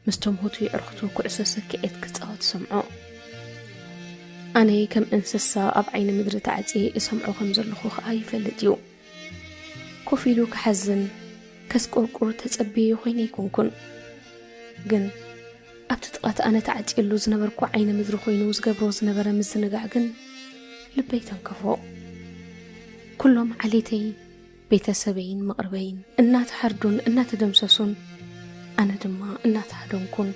ምስቶም ህቱይ ኣዕሩኽቱ ኩዕሶ ሰኪዔት ክጻወት እሰምዖ። ኣነ ከም እንስሳ ኣብ ዓይኒ ምድሪ ተዓጽየ እሰምዖ ከም ዘለኹ ኸኣ ይፈልጥ እዩ። ኮፍ ኢሉ ክሓዝን ከስቆርቁር ተጸብየዮ ኮይነ ኣይኮንኩን። ግን ኣብቲ ጥቓ እቲ ኣነ ተዓጽየሉ ዝነበርኩ ዓይኒ ምድሪ ኮይኑ ዝገብሮ ዝነበረ ምዝንጋዕ ግን ልበይ ተንከፎ። ኩሎም ዓሌተይ፣ ቤተሰበይን መቕርበይን እናተሓርዱን እናተደምሰሱን፣ ኣነ ድማ እናተሃደንኩን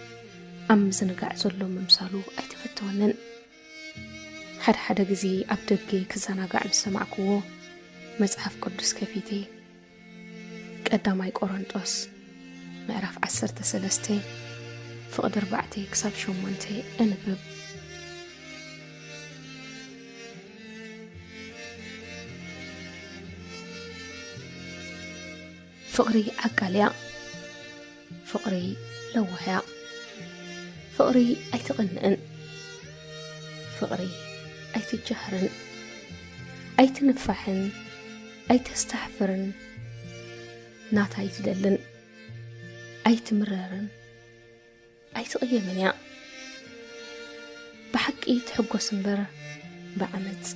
ኣብ ምዝንጋዕ ዘሎ ምምሳሉ ኣይተፈተወንን። ሓደ ሓደ ግዜ ኣብ ደገ ክዘናጋዕ ምስ ሰማዕክዎ፣ መጽሓፍ ቅዱስ ከፊተ ቀዳማይ ቆሮንጦስ ምዕራፍ ዓሰርተ ሰለስተ ፍቕዲ ኣርባዕተ ክሳብ ሸሞንተ እንብብ። ፍቕሪ ዓቃል እያ። ፍቕሪ ለዋህ እያ። ፍቕሪ ኣይትቕንእን። ፍቕሪ ኣይትጃህርን። ኣይትንፋሕን። ኣይተስተሕፍርን። ናታ ኣይትደልን። ኣይትምረርን። ኣይትቕየምን እያ። ብሓቂ ትሕጎስ እምበር ብዓመጽ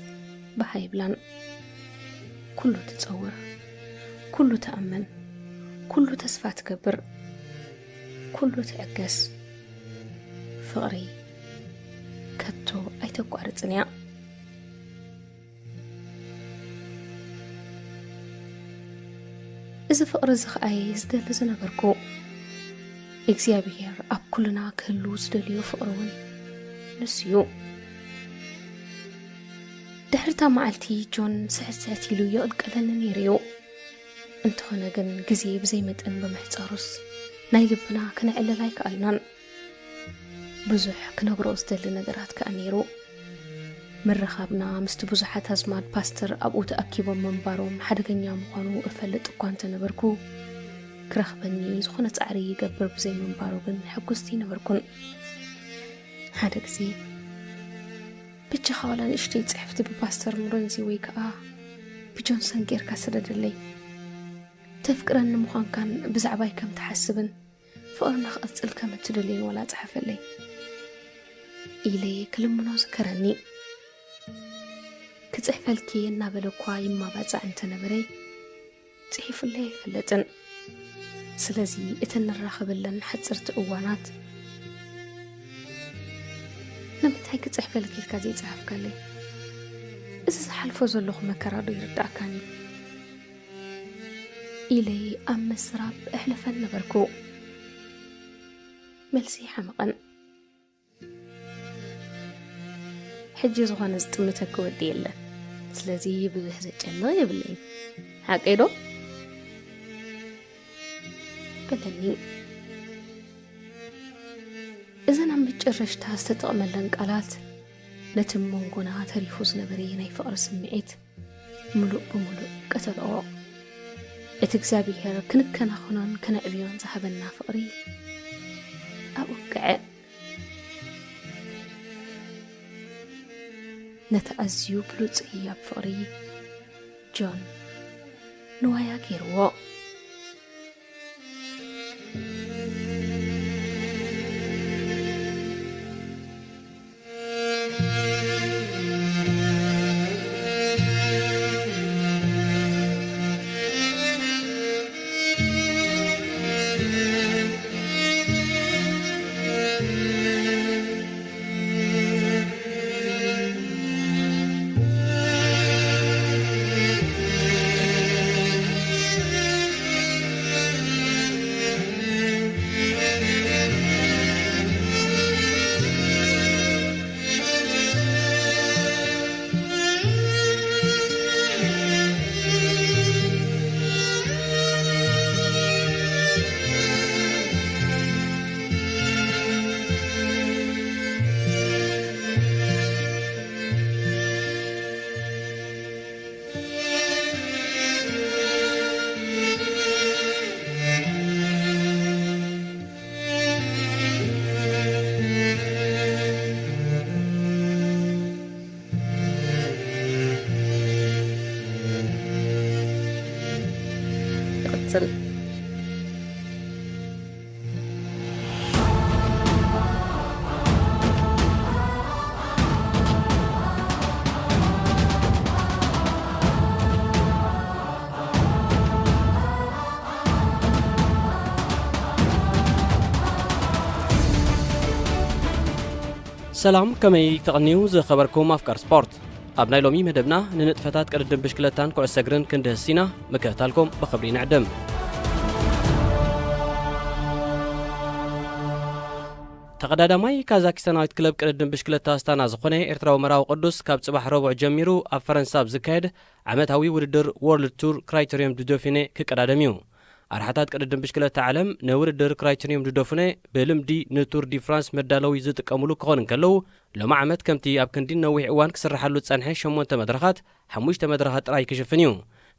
ባህ ኣይብላን። ኩሉ ትጸውር፣ ኩሉ ትኣምን፣ ኩሉ ተስፋ ትገብር፣ ኩሉ ትዕገስ። ፍቕሪ ከቶ ኣይተቋርጽን እያ። እዚ ፍቕሪ እዚ ኸኣ እየ ዝደሊ ዝነበርኩ። እግዚኣብሄር ኣብ ኩልና ክህሉ ዝደልዮ ፍቕሪ እውን ንሱ እዩ። ድሕሪ እታ መዓልቲ ጆን ስሕት ስሕት ኢሉ ይቕልቀለኒ ነይሩ እዩ። እንተኾነ ግን ግዜ ብዘይ መጠን ብምሕጻሩስ ናይ ልብና ክነዕልል ኣይከኣልናን። ብዙሕ ክነግሮ ዝደሊ ነገራት ከኣ ነይሩ። ምርኻብና ምስቲ ብዙሓት ኣዝማድ ፓስተር ኣብኡ ተኣኪቦም ምንባሮም ሓደገኛ ምዃኑ እፈልጥ እኳ እንተነበርኩ፣ ክረኽበኒ ዝኾነ ጻዕሪ ይገብር ብዘይ ምንባሩ ግን ሕጉስቲ ነበርኩን። ሓደ ግዜ፣ "በጃኻ ዋላ ንእሽተይ ጽሕፍቲ ብፓስተር ሙረንዚ ወይ ከኣ ብጆንሰን ጌርካ ስደደለይ። ተፍቅረኒ ምዃንካን ብዛዕባይ ከም ትሓስብን ፍቕርና ክቕጽል ከም እትደልይን ዋላ ጸሓፈለይ" ኢለ ክልምኖ ዝከረኒ። ክጽሕፈልኪ እናበለ እኳ ይማባጻዕ እንተነበረ፣ ጽሒፉለይ ኣይፈልጥን። ስለዚ እተን ንራኸበለን ሓጽርቲ እዋናት፣ "ንምንታይ ክጽሕፈልኪ ኢልካ ዘይጸሓፍካለይ? እዚ ዝሓልፎ ዘለኹ መከራ ዶ ይርድኣካን እዩ?" ኢለ ኣብ ምስራብ እሕልፈን ነበርኩ። መልሲ ሓመቐን። "ሕጂ ዝኾነ ዝጥምተኪ ወዲ የለን። ስለዚ ብዙሕ ዘጨንቕ የብለይን። ሓቀይ ዶ?" በለኒ። እዘን ኣብ መጨረሽታ ዝተጠቕመለን ቃላት ነቲ መንጎና ተሪፉ ዝነበረ ናይ ፍቕሪ ስምዒት ምሉእ ብምሉእ ቀተልኦ። እቲ እግዚኣብሄር ክንከናኸኖን ከነዕብዮን ዝሃበና ፍቕሪ ኣብኡ በቅዐ። ነቲ ኣዝዩ ብሉጽ ህያብ ፍቕሪ ጆን ንዋያ ገይርዎ። ሰላም፣ ከመይ ተቐንዩ ዝኸበርኩም ኣፍቃር ስፖርት? ኣብ ናይ ሎሚ መደብና ንንጥፈታት ቅድድም ብሽክለታን ኩዕሶ እግርን ክንድህስ ኢና፣ ምክትታልኩም ብኽብሪ ንዕድም። ተቐዳዳማይ ካዛኪስታናዊት ክለብ ቅድድም ብሽክለታ ኣስታና ዝኾነ ኤርትራዊ መርሃዊ ቅዱስ ካብ ጽባሕ ረቡዕ ጀሚሩ ኣብ ፈረንሳ ኣብ ዝካየድ ዓመታዊ ውድድር ወርልድ ቱር ክራይተሪየም ዱ ዶፊኔ ክቀዳደም እዩ። ኣርሓታት ቅድድም ብሽክለታ ዓለም ንውድድር ክራይተሪየም ዱ ዶፊኔ ብልምዲ ንቱር ዲ ፍራንስ መዳለዊ ዝጥቀምሉ ክኾኑ እንከለዉ፣ ሎሚ ዓመት ከምቲ ኣብ ክንዲ ነዊሕ እዋን ክስርሓሉ ዝጸንሐ ሸሞንተ መድረኻት፣ ሓሙሽተ መድረኻት ጥራይ ክሽፍን እዩ።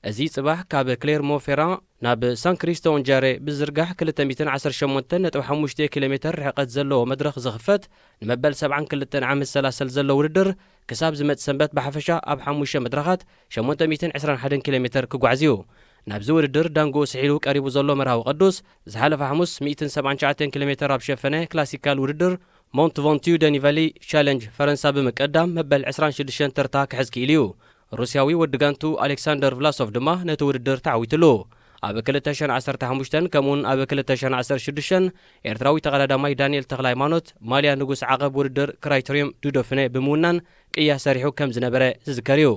እዚ ጽባሕ ካብ ክሌርሞ ፌራን ናብ ሳን ክሪስቶን ጃሬ ብዝርጋሕ ክልተ ሚእትን ዓሰርተ ሸሞንተን ነጥቢ ሓሙሽተ ኪሎ ሜተር ርሕቀት ዘለዎ መድረኽ ዝኽፈት፣ ንመበል ሰብዓን ክልተን ዓመት ሰላሰል ዘሎ ውድድር ክሳብ ዝመጽእ ሰንበት ብሓፈሻ ኣብ ሓሙሽተ መድረኻት ሸሞንተ ሚእትን ዕስራን ሓደን ኪሎ ሜተር ክጓዓዝ እዩ። ናብዚ ውድድር ዳንጎኡ ስሒሉ ቀሪቡ ዘሎ መርሃዊ ቅዱስ፣ ዝሓለፈ ሓሙስ ሚእትን ሰብዓን ትሽዓተን ኪሎ ሜተር ኣብ ሸፈነ ክላሲካል ውድድር ሞንት ቮንቲዩ ደኒቫሊ ቻለንጅ ፈረንሳ ብምቅዳም መበል ዕስራን ሽዱሽተን ተርታ ክሕዝ ክኢሉ እዩ። ሩስያዊ ወዲ ጋንቱ ኣሌክሳንደር ቭላሶቭ ድማ ነቲ ውድድር ተዓዊትሉ። ኣብ ክልተ ሽሕን ዓሰርተ ሓሙሽተን ከምኡውን ኣብ ክልተ ሽሕን ዓሰርተ ሽዱሽተን ኤርትራዊ ተቐዳዳማይ ዳንኤል ተኽለ ሃይማኖት ማልያ ንጉስ ዓቐብ ውድድር ክራይተሪየም ዱ ዶፊኔ ብምውናን ቅያ ሰሪሑ ከም ዝነበረ ዝዝከር እዩ።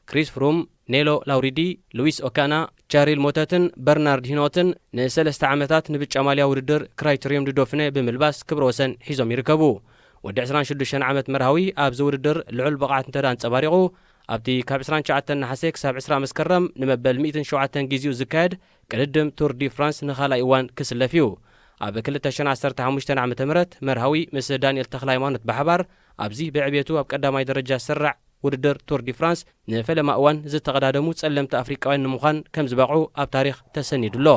ክሪስ ፍሩም፣ ኔሎ ላውሪዲ፣ ሉዊስ ኦካና፣ ቻሪል ሞተትን በርናርድ ሂኖትን ንሰለስተ ዓመታት ንብጫ ማልያ ውድድር ክራይተሪየም ዱ ዶፊኔ ብምልባስ ክብረ ወሰን ሒዞም ይርከቡ። ወዲ ዕስራን ሽዱሽተን ዓመት መርሃዊ ኣብዚ ውድድር ልዑል ብቕዓት እንተ ኣንጸባሪቑ፣ ኣብቲ ካብ ዕስራን ትሽዓተን ነሓሰ ክሳብ ዕስራ መስከረም ንመበል ሚእትን ሸውዓተን ግዜኡ ዝካየድ ቅድድም ቱር ዲ ፍራንስ ንኻልኣይ እዋን ክስለፍ እዩ። ኣብ ክልተ ሽሕን ዓሰርተ ሓሙሽተን ዓመተ ምህረት መርሃዊ ምስ ዳንኤል ተኽለ ሃይማኖት ብሓባር ኣብዚ ብዕብየቱ ኣብ ቀዳማይ ደረጃ ዝስራዕ ውድድር ቱር ዲ ፍራንስ ንፈለማ እዋን ዝተቐዳደሙ ጸለምቲ ኣፍሪቃውያን ንምዃን ከም ዝበቕዑ ኣብ ታሪኽ ተሰኒዱ ኣሎ።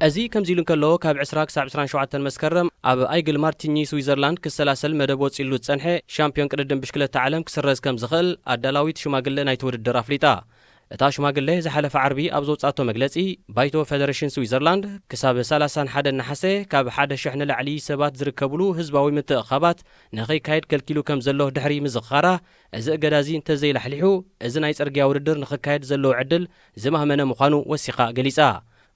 እዚ ከምዚ ኢሉ እንከሎ፣ ካብ ዕስራ ክሳብ ዕስራን ሸውዓተን መስከረም ኣብ ኣይግል ማርቲኒ ስዊዘርላንድ ክሰላሰል መደብ ወጺሉ ዝጸንሐ ሻምፒዮን ቅድድም ብሽክለታ ዓለም ክስረዝ ከም ዝኽእል ኣዳላዊት ሽማግለ ናይቲ ውድድር ኣፍሊጣ። እታ ሽማግለ ዝሓለፈ ዓርቢ ኣብ ዘውጻእቶ መግለጺ፣ ባይቶ ፈደረሽን ስዊዘርላንድ ክሳብ ሰላሳን ሓደን ነሓሰ ካብ ሓደ ሽሕ ንላዕሊ ሰባት ዝርከብሉ ህዝባዊ ምትእኽኻባት ንኸይካየድ ከልኪሉ ከም ዘሎ ድሕሪ ምዝኽኻራ፣ እዚ እገዳ እዚ እንተዘይላሕሊሑ፣ እዚ ናይ ጽርግያ ውድድር ንኽካየድ ዘለዎ ዕድል ዝማህመነ ምዃኑ ወሲኻ ገሊጻ።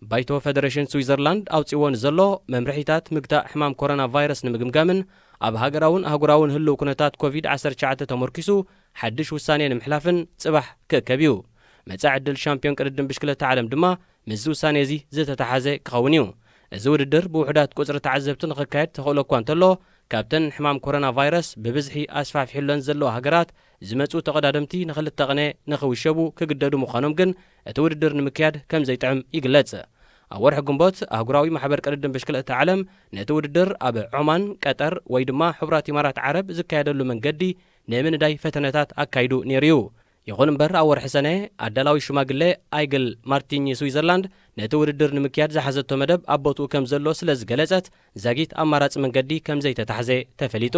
ባይቶ ፈደረሽን ስዊዘርላንድ ኣውጺዎ ንዘሎ መምርሒታት ምግታእ ሕማም ኮሮና ቫይረስ ንምግምጋምን ኣብ ሃገራውን ኣህጉራውን ህልው ኩነታት ኮቪድ ዓሰርተ ትሽዓተ ተመርኪሱ ሓድሽ ውሳኔ ንምሕላፍን ጽባሕ ክእከብ እዩ። መጻኢ ዕድል ሻምፒዮን ቅድድም ብሽክለታ ዓለም ድማ ምስዚ ውሳኔ እዚ ዝተተሓዘ ክኸውን እዩ። እዚ ውድድር ብውሑዳት ቁጽሪ ተዓዘብቲ ንኽካየድ ተኽእሎ እኳ እንተሎ፣ ካብተን ሕማም ኮሮና ቫይረስ ብብዝሒ ኣስፋሕፊሑለን ዘለዋ ሃገራት ዝመጹ ተቐዳደምቲ ንኽልተ ቅነ ንኽውሸቡ ክግደዱ ምዃኖም ግን እቲ ውድድር ንምክያድ ከም ዘይጥዕም ይግለጽ። ኣብ ወርሒ ግንቦት ኣህጉራዊ ማሕበር ቅድድም ብሽክለታ ዓለም ነቲ ውድድር ኣብ ዖማን፣ ቀጠር ወይ ድማ ሕቡራት ኢማራት ዓረብ ዝካየደሉ መንገዲ ንምንዳይ ፈተነታት ኣካይዱ ነይሩ እዩ። ይኹን እምበር ኣብ ወርሒ ሰነ ኣዳላዊ ሽማግለ ኣይግል ማርቲኒ ስዊዘርላንድ ነቲ ውድድር ንምክያድ ዝሓዘቶ መደብ ኣብ ቦትኡ ከም ዘሎ ስለ ዝገለጸት ዛጊት ኣማራጺ መንገዲ ከም ዘይተታሕዘ ተፈሊጡ።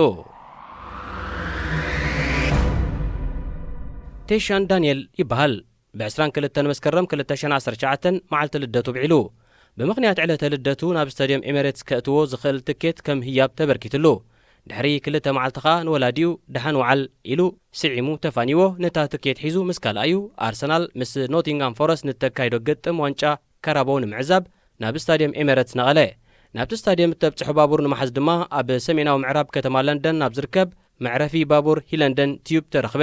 ቴሻን ዳንኤል ይበሃል። ብ ዕስራን ክልተን መስከረም ክልተ ሽሕን ዓሰርተ ትሽዓተን መዓልቲ ልደቱ ብዒሉ። ብምኽንያት ዕለተ ልደቱ ናብ ስታድየም ኤሜሬትስ ከእትዎ ዝኽእል ትኬት ከም ህያብ ተበርኪትሉ። ድሕሪ ክልተ መዓልቲ ኸኣ ንወላዲኡ ደሓን ወዓል ኢሉ ስዒሙ ተፋንይዎ ነታ ትኬት ሒዙ ምስ ካልኣዩ ኣርሰናል ምስ ኖቲንግሃም ፎረስት ንተካይዶ ግጥም ዋንጫ ካራባው ንምዕዛብ ናብ ስታድየም ኤሜሬትስ ነቐለ። ናብቲ ስታድየም እተብጽሖ ባቡር ንምሓዝ ድማ ኣብ ሰሜናዊ ምዕራብ ከተማ ለንደን ናብ ዝርከብ መዕረፊ ባቡር ሂለንደን ቲዩብ ተረኽበ።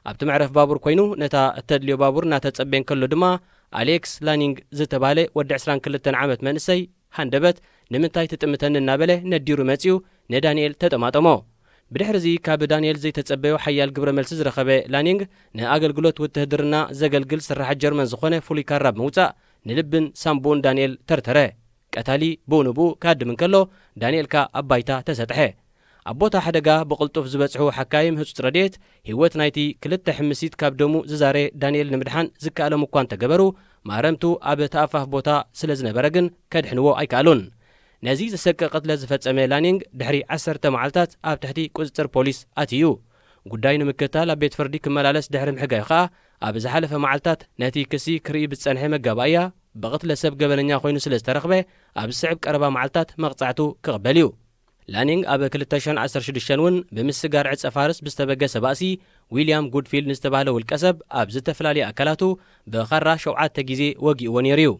ኣብቲ መዕረፊ ባቡር ኮይኑ ነታ እተድልዮ ባቡር እናተጸበየ እንከሎ ድማ ኣሌክስ ላኒንግ ዝተባህለ ወዲ ዕስራን ክልተን ዓመት መንእሰይ ሃንደበት ንምንታይ ትጥምተኒ እናበለ ነዲሩ መጺኡ ንዳንኤል ተጠማጠሞ። ብድሕርዚ ካብ ዳንኤል ዘይተጸበዮ ሓያል ግብረ መልሲ ዝረኸበ ላኒንግ ንኣገልግሎት ውትህድርና ዘገልግል ስራሕ ጀርመን ዝኾነ ፍሉይ ካራ ብምውጻእ ንልብን ሳምቡኡን ዳንኤል ተርተረ። ቀታሊ ብኡ ንብኡ ክሃድም እንከሎ ዳንኤል ከኣ ኣብ ባይታ ተሰጥሐ። ኣብ ቦታ ሓደጋ ብቕልጡፍ ዝበጽሑ ሓካይም ህጹጽ ረድኤት ህይወት ናይቲ ክልተ ሕምሲት ካብ ደሙ ዝዛረ ዳንኤል ንምድሓን ዝከኣሎም እኳ እንተገበሩ፣ ማረምቱ ኣብ ተኣፋፍ ቦታ ስለ ዝነበረ ግን ከድሕንዎ ኣይከኣሉን። ነዚ ዘሰቅቕ ቅትለት ዝፈጸመ ላኒንግ ድሕሪ ዓሰርተ መዓልታት ኣብ ትሕቲ ቁጽጽር ፖሊስ ኣትዩ። ጉዳይ ንምክትታል ኣብ ቤት ፍርዲ ክመላለስ ድሕሪ ምሕጋዩ ኸኣ ኣብ ዝሓለፈ መዓልታት ነቲ ክሲ ክርኢ ብዝጸንሐ መጋባእያ፣ ብቕትለ ሰብ ገበነኛ ኮይኑ ስለ ዝተረኽበ፣ ኣብ ዝስዕብ ቀረባ መዓልታት መቕጻዕቱ ክቕበል እዩ። ላኒንግ ኣብ ክልተ ሽሕን ዓሰርተ ሽዱሽተን እውን ብምስጋር ዕጸ ፋርስ ብዝተበገሰ ባእሲ፣ ዊልያም ጉድፊልድ ንዝተባህለ ውልቀ ሰብ ኣብ ዝተፈላለየ ኣካላቱ ብኻራ ሸውዓተ ግዜ ወጊእዎ ነይሩ እዩ።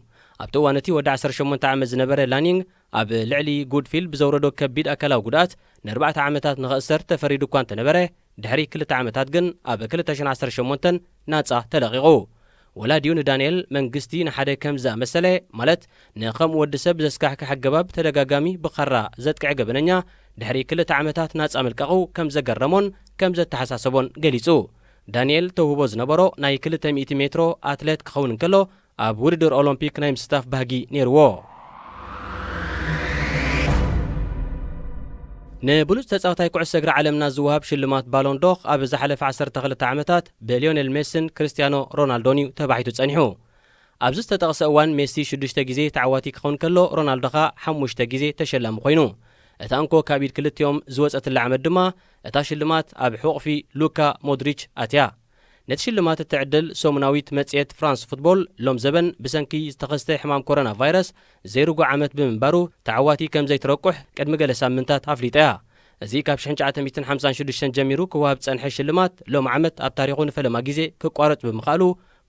ኣብቲ እዋን እቲ ወዲ ዓሰርተ ሸሞንተ ዓመት ዝነበረ ላኒንግ፣ ኣብ ልዕሊ ጉድፊልድ ብዘውረዶ ከቢድ ኣካላዊ ጉድኣት ንኣርባዕተ ዓመታት ንኽእሰር ተፈሪዱ እኳ እንተነበረ፣ ድሕሪ ክልተ ዓመታት ግን ኣብ ክልተ ሽሕን ዓሰርተ ሸሞንተን ናጻ ተለቒቑ። ወላዲኡ ንዳንኤል መንግስቲ ንሓደ ከም ዝኣመሰለ፣ ማለት ንኸምኡ ወዲ ሰብ ዘስካሕክሕ ኣገባብ ተደጋጋሚ ብኻራ ዘጥቅዐ ገበነኛ፣ ድሕሪ ክልተ ዓመታት ናጻ ምልቃቑ ከም ዘገረሞን ከም ዘተሓሳሰቦን ገሊጹ። ዳንኤል ተውህቦ ዝነበሮ ናይ ክልተ ሚእቲ ሜትሮ ኣትሌት ክኸውን እንከሎ፣ ኣብ ውድድር ኦሎምፒክ ናይ ምስታፍ ባህጊ ነይርዎ። ንብሉጽ ተጻዋታይ ኩዕሶ እግሪ ዓለምና ዝወሃብ ሽልማት ባሎን ዶር ኣብ ዝሓለፈ ዓሰርተ ክልተ ዓመታት ብሊዮኔል ሜስን ክርስቲያኖ ሮናልዶን እዩ ተባሒቱ ጸኒሑ። ኣብዚ ዝተጠቕሰ እዋን ሜሲ ሽዱሽተ ግዜ ተዓዋቲ ክኸውን ከሎ፣ ሮናልዶ ኸኣ ሓሙሽተ ግዜ ተሸላሚ ኮይኑ። እታ እንኮ ካብ ኢድ ክልቲኦም ዝወጸትላ ዓመት ድማ፣ እታ ሽልማት ኣብ ሕቑፊ ሉካ ሞድሪች ኣትያ። ነቲ ሽልማት እትዕድል ሰሙናዊት መጽሔት ፍራንስ ፉትቦል፣ ሎም ዘበን ብሰንኪ ዝተኸስተ ሕማም ኮሮና ቫይረስ ዘይርጉእ ዓመት ብምንባሩ፣ ተዓዋቲ ከም ዘይትረቁሕ ቅድሚ ገለ ሳምንታት ኣፍሊጣ እያ። እዚ ካብ ሽሕን ትሽዓተ ሚእትን ሓምሳን ሽዱሽተን ጀሚሩ ክወሃብ ዝጸንሐ ሽልማት፣ ሎም ዓመት ኣብ ታሪኹ ንፈለማ ግዜ ክቋረጽ ብምኽኣሉ፣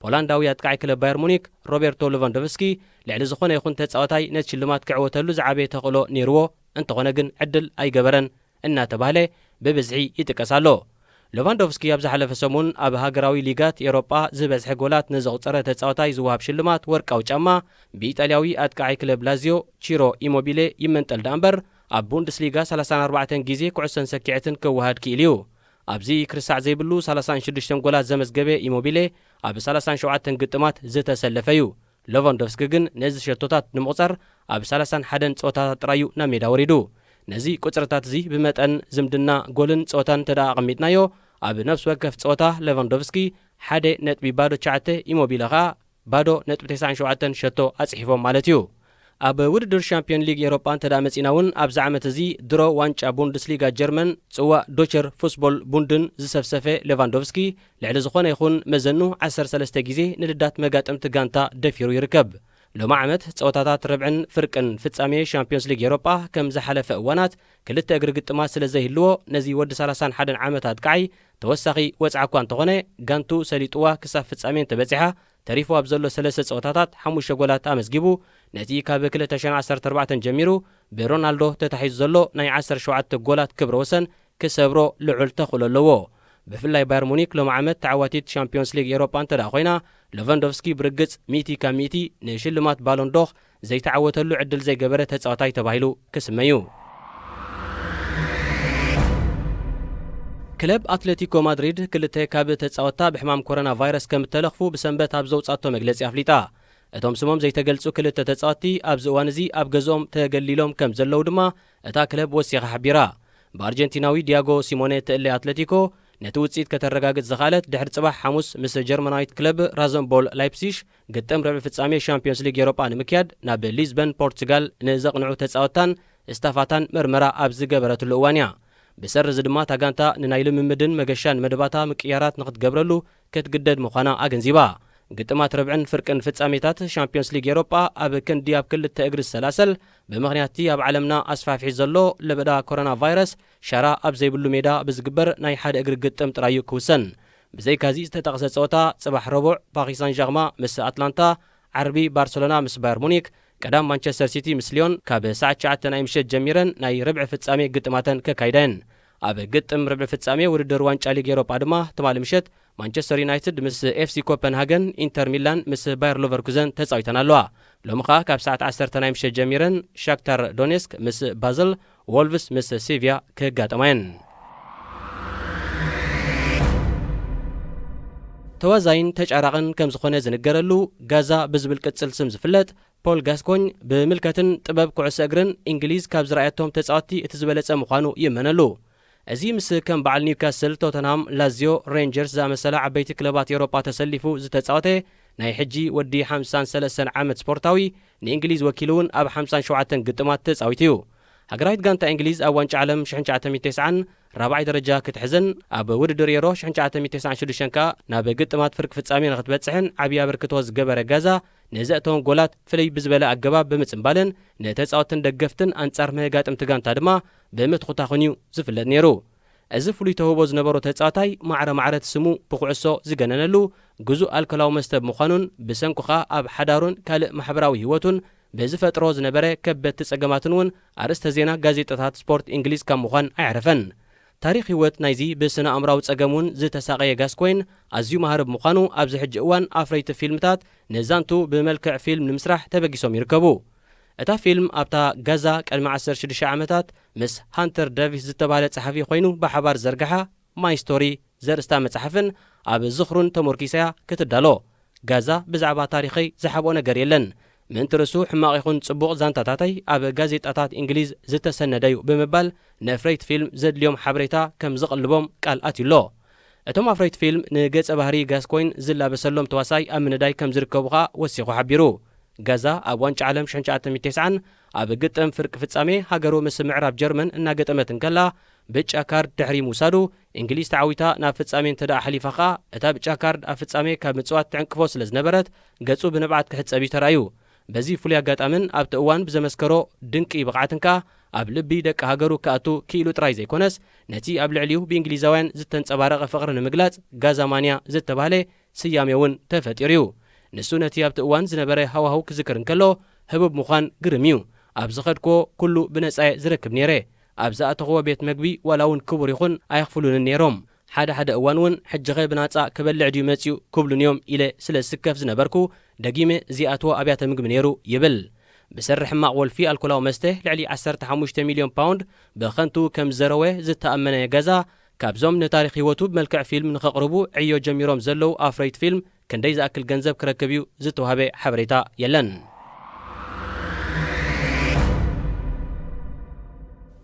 ፖላንዳዊ ኣጥቃዒ ክለብ ባየር ሙኒክ ሮቤርቶ ሌቫንዶቭስኪ፣ ልዕሊ ዝኾነ ይኹን ተጻዋታይ ነቲ ሽልማት ክዕወተሉ ዝዓበየ ተኽእሎ ነይርዎ፣ እንተኾነ ግን ዕድል ኣይገበረን እናተባህለ ብብዝሒ ይጥቀስ ኣሎ። ሌቫንዶቭስኪ ኣብ ዝሓለፈ ሰሙን ኣብ ሃገራዊ ሊጋት ኤውሮጳ ዝበዝሐ ጎላት ንዘቑጸረ ተጻዋታይ ዝወሃብ ሽልማት ወርቃዊ ጫማ ብኢጣልያዊ ኣጥቃዒ ክለብ ላዚዮ ቺሮ ኢሞቢሌ ይመንጠል ደኣ እምበር፣ ኣብ ቡንደስሊጋ ሰላሳን ኣርባዕተን ግዜ ኩዕሶን ሰኪዐትን ክወሃድ ክኢሉ እዩ። ኣብዚ ክርሳዕ ዘይብሉ ሰላሳን ሽዱሽተን ጎላት ዘመዝገበ ኢሞቢሌ፣ ኣብ ሰላሳን ሸውዓተን ግጥማት ዝተሰለፈ እዩ። ሌቫንዶቭስኪ ግን ነዚ ሸቶታት ንምቑጻር ኣብ ሰላሳን ሓደን ጸወታታት ጥራይ እዩ ናብ ሜዳ ወሪዱ። ነዚ ቁጽርታት እዚ ብመጠን ዝምድና ጎልን ጸወታን እንተ ደኣ ኣቐሚጥናዮ፣ ኣብ ነፍሲ ወከፍ ጸወታ ሌቫንዶቭስኪ ሓደ ነጥቢ ባዶ ትሽዓተ፣ ኢሞቢለ ኸኣ ባዶ ነጥቢ ተስዓን ሸውዓተን ሸቶ ኣጽሒፎም ማለት እዩ። ኣብ ውድድር ሻምፒዮን ሊግ ኤውሮጳ እንተ ደኣ መጺና እውን፣ ኣብዚ ዓመት እዚ ድሮ ዋንጫ ቡንደስሊጋ ጀርመን፣ ጽዋእ ዶቸር ፉስቦል ቡንድን ዝሰፍሰፈ ሌቫንዶቭስኪ፣ ልዕሊ ዝኾነ ይኹን መዘኑ ዓሰርተ ሰለስተ ግዜ ንልዳት መጋጥምቲ ጋንታ ደፊሩ ይርከብ። ሎሚ ዓመት ጸወታታት ርብዕን ፍርቅን ፍጻሜ ሻምፒዮንስ ሊግ ኤውሮጳ ከም ዝሓለፈ እዋናት ክልተ እግሪ ግጥማት ስለ ዘይህልዎ፣ ነዚ ወዲ ሰላሳን ሓደን ዓመት ኣጥቃዓይ ተወሳኺ ወጽዓ እኳ እንተኾነ፣ ጋንቱ ሰሊጥዋ ክሳብ ፍጻሜ እንተበጺሓ፣ ተሪፉ ኣብ ዘሎ ሰለስተ ጸወታታት ሓሙሽተ ጎላት ኣመዝጊቡ፣ ነቲ ካብ ክልተ ሽሕን ዓሰርተ ኣርባዕተን ጀሚሩ ብሮናልዶ ተታሒዙ ዘሎ ናይ ዓሰርተ ሸውዓተ ጎላት ክብረ ወሰን ክሰብሮ ልዑል ተኽእሎ ኣለዎ። ብፍላይ ባየር ሙኒክ ሎም ዓመት ተዓዋቲት ሻምፒዮንስ ሊግ ኤውሮጳ እንተ ደኣ ኮይና፣ ሌቫንዶቭስኪ ብርግጽ ሚእቲ ካብ ሚእቲ ንሽልማት ባሎን ዶር ዘይተዓወተሉ ዕድል ዘይገበረ ተጻዋታይ ተባሂሉ ክስመ እዩ። ክለብ ኣትሌቲኮ ማድሪድ ክልተ ካብ ተጻወትታ ብሕማም ኮሮና ቫይረስ ከም እተለኽፉ ብሰንበት ኣብ ዘውጻቶ መግለጺ ኣፍሊጣ። እቶም ስሞም ዘይተገልጹ ክልተ ተጻወትቲ ኣብዚ እዋን እዚ ኣብ ገዝኦም ተገሊሎም ከም ዘለዉ ድማ እታ ክለብ ወሲኻ ሓቢራ። ብኣርጀንቲናዊ ዲያጎ ሲሞኔ እትእለ ኣትሌቲኮ ነቲ ውጽኢት ከተረጋግጽ ዝኸኣለት ድሕሪ ጽባሕ ሓሙስ ምስ ጀርመናዊት ክለብ ራዘንቦል ላይፕሲሽ ግጥም ርብዒ ፍጻሜ ሻምፒዮንስ ሊግ ኤውሮጳ ንምክያድ ናብ ሊዝበን ፖርቹጋል ንዘቕንዑ ተጻወትታን ስታፋታን መርመራ ኣብ ዝገበረትሉ እዋን እያ። ብሰሪ እዚ ድማ እታ ጋንታ ንናይ ልምምድን መገሻን መደባታ ምቅያራት ንክትገብረሉ ክትግደድ ምዃና ኣገንዚባ። ግጥማት ርብዕን ፍርቅን ፍጻሜታት ሻምፒዮንስ ሊግ ኤውሮጳ ኣብ ክንዲ ኣብ ክልተ እግሪ ዝሰላሰል፣ ብምኽንያት እቲ ኣብ ዓለምና ኣስፋሕፊሑ ዘሎ ለበዳ ኮሮና ቫይረስ ሻራ ኣብ ዘይብሉ ሜዳ ብዝግበር ናይ ሓደ እግሪ ግጥም ጥራይ እዩ ክውሰን። ብዘይካዚ ዝተጠቕሰ ጸወታ ጽባሕ ረቡዕ ፓሪስ ሳን ጀርማ ምስ ኣትላንታ፣ ዓርቢ ባርሰሎና ምስ ባየር ሙኒክ፣ ቀዳም ማንቸስተር ሲቲ ምስ ሊዮን ካብ ሰዓት ትሽዓተ ናይ ምሸት ጀሚረን ናይ ርብዒ ፍጻሜ ግጥማተን ከካይዳ እየን። ኣብ ግጥም ርብዒ ፍጻሜ ውድድር ዋንጫ ሊግ ኤውሮጳ ድማ ትማሊ ምሸት ማንቸስተር ዩናይትድ ምስ ኤፍሲ ኮፐንሃገን፣ ኢንተር ሚላን ምስ ባየር ሎቨርኩዘን ተጻዊተን ኣለዋ። ሎሚ ኸኣ ካብ ሰዓት ዓሰርተ ናይ ምሸት ጀሚረን ሻክታር ዶኔስክ ምስ ባዘል፣ ዎልቭስ ምስ ሴቪያ ክጋጠማ እየን። ተዋዛይን ተጫራቕን ከም ዝኾነ ዝንገረሉ፣ ጋዛ ብዝብል ቅጽል ስም ዝፍለጥ ፖል ጋስኮኝ፣ ብምልከትን ጥበብ ኩዕሶ እግርን እንግሊዝ ካብ ዝረኣየቶም ተጻወትቲ እቲ ዝበለጸ ምዃኑ ይእመነሉ። እዚ ምስ ከም በዓል ኒውካስል፣ ቶተንሃም፣ ላዚዮ፣ ሬንጀርስ ዝኣመሰላ ዓበይቲ ክለባት ኤውሮጳ ተሰሊፉ ዝተጻወተ ናይ ሕጂ ወዲ ሓምሳን ሰለስተን ዓመት ስፖርታዊ፣ ንእንግሊዝ ወኪሉ እውን ኣብ ሓምሳን ሸውዓተን ግጥማት ተጻዊቱ እዩ። ሃገራዊት ጋንታ እንግሊዝ ኣብ ዋንጫ ዓለም ሽሕን ትሽዓተ ሚእትን ተስዓን ራብዓይ ደረጃ ክትሕዝን፣ ኣብ ውድድር ዩሮ ሽሕን ትሽዓተ ሚእትን ተስዓን ሽዱሽተን ከኣ ናብ ግጥማት ፍርቂ ፍጻሜ ንክትበጽሕን ዓብዪ ኣበርክቶ ዝገበረ ጋዛ፣ ንዘእተወን ጎላት ፍልይ ብዝበለ ኣገባብ ብምጽንባልን ንተጻወትን ደገፍትን ኣንጻር መጋጥምቲ ጋንታ ድማ ብምትኹታኹን እዩ ዝፍለጥ ነይሩ። እዚ ፍሉይ ተውህቦ ዝነበሮ ተጻዋታይ፣ ማዕረ ማዕረት ስሙ ብኩዕሶ ዝገነነሉ ግዙእ ኣልኮላዊ መስተ ብምዃኑን፣ ብሰንኩ ኸኣ ኣብ ሓዳሩን ካልእ ማሕበራዊ ህይወቱን ብዝፈጥሮ ዝነበረ ከበድቲ ጸገማትን እውን ኣርእስተ ዜና ጋዜጣታት ስፖርት እንግሊዝ ካብ ምዃን ኣየዕረፈን። ታሪኽ ህይወት ናይዚ ብስነ ኣእምራዊ ጸገም እውን ዝተሳቐየ ጋስኮይን ኣዝዩ ማሃሪ ብምዃኑ፣ ኣብዚ ሕጂ እዋን ኣፍረይቲ ፊልምታት ንዛንቱ ብመልክዕ ፊልም ንምስራሕ ተበጊሶም ይርከቡ። እታ ፊልም ኣብታ ጋዛ ቅድሚ ዓሰርተ ሽዱሽተ ዓመታት ምስ ሃንተር ዳቪስ ዝተባህለ ጸሓፊ ኮይኑ ብሓባር ዝዘርግሓ ማይ ስቶሪ ዘርእስታ መጽሓፍን ኣብ ዝኽሩን ተሞርኪሳ እያ ክትዳሎ። ጋዛ ብዛዕባ ታሪኸይ ዝሓብኦ ነገር የለን። ምእንቲ ርእሱ ሕማቕ ይኹን ጽቡቕ ዛንታታተይ ኣብ ጋዜጣታት እንግሊዝ ዝተሰነደ እዩ ብምባል ንኣፍረይቲ ፊልም ዘድልዮም ሓበሬታ ከም ዝቕልቦም ቃል ኣትዩ ኣሎ። እቶም ኣፍረይቲ ፊልም ንገጸ ባህሪ ጋስኮይን ዝላበሰሎም ተዋሳይ ኣብ ምንዳይ ከም ዝርከቡ ኸኣ ወሲኹ ሓቢሩ። ጋዛ ኣብ ዋንጫ ዓለም ሽሕን ትሽዓተ ሚእትን ተስዓን ኣብ ግጥም ፍርቂ ፍጻሜ ሃገሩ ምስ ምዕራብ ጀርመን እናገጠመት እንከላ ብጫ ካርድ ድሕሪ ምውሳዱ እንግሊዝ ተዓዊታ ናብ ፍጻሜ እንተ ደኣ ሓሊፋ ኸኣ እታ ብጫ ካርድ ኣብ ፍጻሜ ካብ ምጽዋት ትዕንቅፎ ስለ ዝነበረት ገጹ ብንብዓት ክሕጸብ እዩ ተራእዩ። በዚ ፍሉይ ኣጋጣምን ኣብቲ እዋን ብዘመስከሮ ድንቂ ብቕዓትን ከኣ ኣብ ልቢ ደቂ ሃገሩ ክኣቱ ክኢሉ ጥራይ ዘይኮነስ ነቲ ኣብ ልዕሊኡ ብእንግሊዛውያን ዝተንጸባረቐ ፍቕሪ ንምግላጽ ጋዛማንያ ዝተባህለ ስያሜ እውን ተፈጢሩ እዩ። ንሱ ነቲ ኣብቲ እዋን ዝነበረ ሃዋህው ክዝክር እንከሎ ህቡብ ምዃን ግርም እዩ። ኣብ ዝኸድክዎ ኩሉ ብነጻ እየ ዝረክብ ነይረ። ኣብ ዝኣተኽዎ ቤት መግቢ ዋላ እውን ክቡር ይኹን ኣየኽፍሉንን ነይሮም። ሓደ ሓደ እዋን እውን ሕጂኸ ብናጻ ክበልዕ ድዩ መጺኡ ክብሉኒ እዮም ኢለ ስለ ዝስከፍ ዝነበርኩ ደጊመ ዝኣትዎ ኣብያተ ምግቢ ነይሩ ይብል። ብሰሪ ሕማቕ ወልፊ ኣልኮላዊ መስተ ልዕሊ ዓሰርተ ሓሙሽተ ሚልዮን ፓውንድ ብኸንቱ ከም ዝዘረወ ዝተኣመነ ጋዛ ካብዞም ንታሪኽ ህይወቱ ብመልክዕ ፊልም ንኸቕርቡ ዕዮ ጀሚሮም ዘለዉ ኣፍረይቲ ፊልም ክንደይ ዝኣክል ገንዘብ ክረክብ እዩ ዝተዋህበ ሓበሬታ የለን።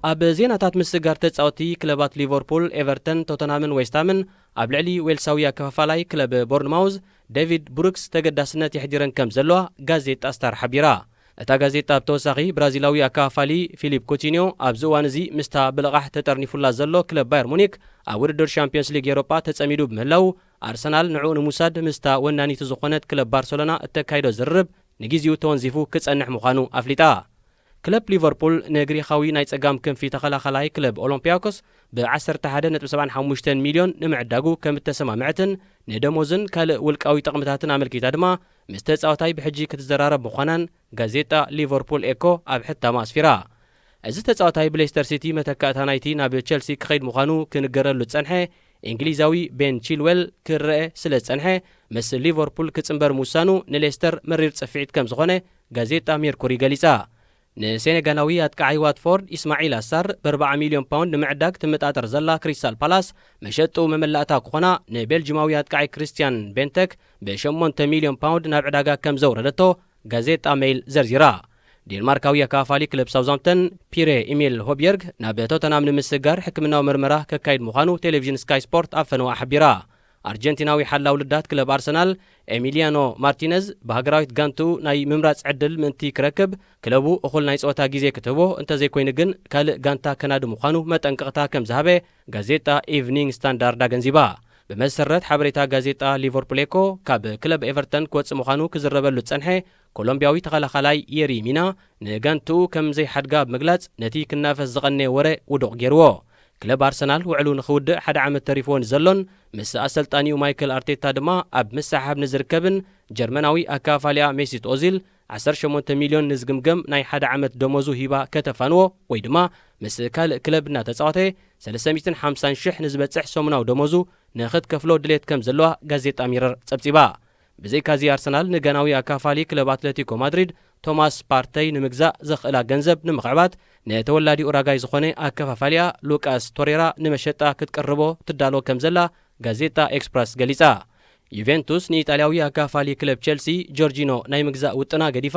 ኣብ ዜናታት ምስግጋር ተጻወቲ ክለባት ሊቨርፑል፣ ኤቨርተን፣ ቶተንሃምን ዌስትሃምን ኣብ ልዕሊ ዌልሳዊ ኣከፋፋላይ ክለብ ቦርንማውዝ ዴቪድ ብሩክስ ተገዳስነት የሕዲረን ከም ዘለዋ ጋዜጣ ስታር ሓቢራ። እታ ጋዜጣ ብተወሳኺ ብራዚላዊ ኣከፋፋሊ ፊሊፕ ኩቲንዮ ኣብዚ እዋን እዚ ምስታ ብልቓሕ ተጠርኒፉላ ዘሎ ክለብ ባየር ሙኒክ ኣብ ውድድር ሻምፒዮንስ ሊግ ኤውሮጳ ተጸሚዱ ብምህላው ኣርሰናል ንዕኡ ንምውሳድ ምስታ ወናኒቱ ዝኾነት ክለብ ባርሰሎና እተካይዶ ዝርርብ ንግዜኡ ተወንዚፉ ክጸንሕ ምዃኑ ኣፍሊጣ። ክለብ ሊቨርፑል ንግሪኻዊ ናይ ጸጋም ክንፊ ተኸላኻላይ ክለብ ኦሎምፒያኮስ ብ ዓሰርተ ሓደ ነጥቢ ሰብዓን ሓሙሽተን ሚልዮን ንምዕዳጉ ከም እተሰማምዐትን ንደሞዝን ካልእ ውልቃዊ ጥቕምታትን ኣመልኪታ ድማ ምስ ተጻዋታይ ብሕጂ ክትዘራረብ ምዃናን ጋዜጣ ሊቨርፑል ኤኮ ኣብ ሕታማ ኣስፊራ። እዚ ተጻዋታይ ብሌስተር ሲቲ መተካእታ ናይቲ ናብ ቸልሲ ክኸይድ ምዃኑ ክንገረሉ ዝጸንሐ እንግሊዛዊ ቤን ቺልዌል ክረአ ስለ ዝጸንሐ፣ ምስ ሊቨርፑል ክጽንበር ምውሳኑ ንሌስተር መሪር ጽፍዒት ከም ዝኾነ ጋዜጣ ሜርኩሪ ገሊጻ። ንሴኔጋላዊ ኣጥቃዓይ ዋትፎርድ ኢስማዒል ኣሳር ብ ኣርባዓ ሚልዮን ፓውንድ ንምዕዳግ ትመጣጠር ዘላ ክሪስታል ፓላስ፣ መሸጥኡ መመላእታ ክኾና ንቤልጂማዊ ኣጥቃዓይ ክሪስትያን ቤንተክ ብ ሸሞንተ ሚልዮን ፓውንድ ናብ ዕዳጋ ከም ዘውረደቶ ጋዜጣ ሜይል ዘርዚራ። ዴንማርካዊ ኣከፋፋሊ ክለብ ሳውዛምፕተን ፒረ ኢሜል ሆብየርግ ናብ ቶተናም ንምስግጋር ሕክምናዊ መርመራ ከካይድ ምዃኑ ቴሌቪዥን ስካይ ስፖርት ኣብ ፈነዋ ሓቢራ። ኣርጀንቲናዊ ሓላው ልዳት ክለብ ኣርሰናል ኤሚሊያኖ ማርቲነዝ ብሃገራዊት ጋንትኡ ናይ ምምራጽ ዕድል ምእንቲ ክረክብ ክለቡ እኹል ናይ ጸወታ ግዜ ክትህቦ፣ እንተዘይኮይኑ ግን ካልእ ጋንታ ከናዲ ምዃኑ መጠንቀቕታ ከም ዝሃበ ጋዜጣ ኢቭኒንግ ስታንዳርድ ኣገንዚባ። ብመሰረት ሓበሬታ ጋዜጣ ሊቨርፑል ኤኮ፣ ካብ ክለብ ኤቨርተን ክወጽእ ምዃኑ ክዝረበሉ ዝጸንሐ ኮሎምቢያዊ ተኸላኻላይ የሪ ሚና ንጋንትኡ ከም ዘይሓድጋ ብምግላጽ፣ ነቲ ክናፈስ ዝቐነየ ወረ ውዱቕ ገይርዎ። ክለብ ኣርሰናል ውዕሉ ንኽውድእ ሓደ ዓመት ተሪፍዎ ንዘሎን ምስ ኣሰልጣኒኡ ማይክል ኣርቴታ ድማ ኣብ ምስሕሓብ ንዝርከብን ጀርመናዊ ኣከፋፋሊኣ ሜሲት ኦዚል ዓሰርተ ሸሞንተ ሚልዮን ንዝግምገም ናይ ሓደ ዓመት ደሞዙ ሂባ ከተፋንዎ ወይ ድማ ምስ ካልእ ክለብ እናተጻወተ ሰለስተ ሚእትን ሓምሳን ሽሕ ንዝበጽሕ ሰሙናዊ ደሞዙ ንኽትከፍሎ ድሌት ከም ዘለዋ ጋዜጣ ሚረር ጸብጺባ። ብዘይካዚ ኣርሰናል ንጋናዊ ኣካፋሊ ክለብ ኣትለቲኮ ማድሪድ ቶማስ ፓርተይ ንምግዛእ ዘኽእላ ገንዘብ ንምኽዕባት ንተወላዲ ኡራጋይ ዝኾነ ኣከፋፋሊኣ ሉቃስ ቶሬራ ንመሸጣ ክትቅርቦ ትዳሎ ከም ዘላ ጋዜጣ ኤክስፕረስ ገሊጻ። ዩቬንቱስ ንኢጣልያዊ ኣካፋሊ ክለብ ቸልሲ ጆርጂኖ ናይ ምግዛእ ውጥና ገዲፋ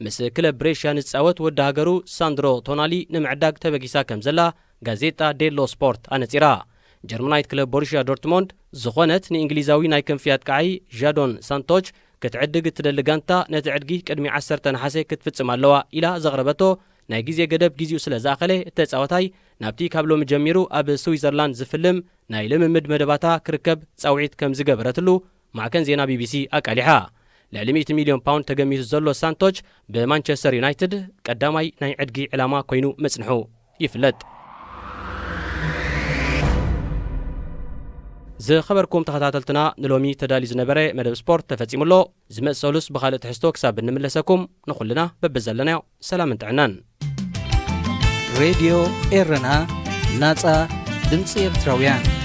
ምስ ክለብ ብሬሽያ ንዝጻወት ወዲ ሃገሩ ሳንድሮ ቶናሊ ንምዕዳግ ተበጊሳ ከም ዘላ ጋዜጣ ዴሎ ስፖርት ኣነጺራ። ጀርመናዊት ክለብ ቦሩሽያ ዶርትሞንድ ዝኾነት ንእንግሊዛዊ ናይ ክንፊ ኣጥቃዓይ ዣዶን ሳንቶች ክትዕድግ እትደሊ ጋንታ ነቲ ዕድጊ ቅድሚ ዓሰርተ ነሓሰ ክትፍጽም ኣለዋ ኢላ ዘቕረበቶ ናይ ግዜ ገደብ ግዜኡ ስለ ዝኣኸለ፣ ተጻዋታይ ናብቲ ካብ ሎሚ ጀሚሩ ኣብ ስዊዘርላንድ ዝፍልም ናይ ልምምድ መደባታ ክርከብ ጻውዒት ከም ዝገበረትሉ ማዕከን ዜና ቢቢሲ ኣቃሊሓ። ልዕሊ ሚእቲ ሚልዮን ፓውንድ ተገሚቱ ዘሎ ሳንቶች ብማንቸስተር ዩናይትድ ቀዳማይ ናይ ዕድጊ ዕላማ ኮይኑ መጽንሑ ይፍለጥ። ዝኸበርኩም ተኸታተልትና፣ ንሎሚ ተዳልዩ ዝነበረ መደብ ስፖርት ተፈጺሙ ኣሎ። ዝመጽእ ሰሉስ ብኻልእ ትሕዝቶ ክሳብ እንምለሰኩም፣ ንኹልና በብዘለናዮ ሰላምን ጥዕናን። ሬድዮ ኤረና፣ ናጻ ድምጺ ኤርትራውያን።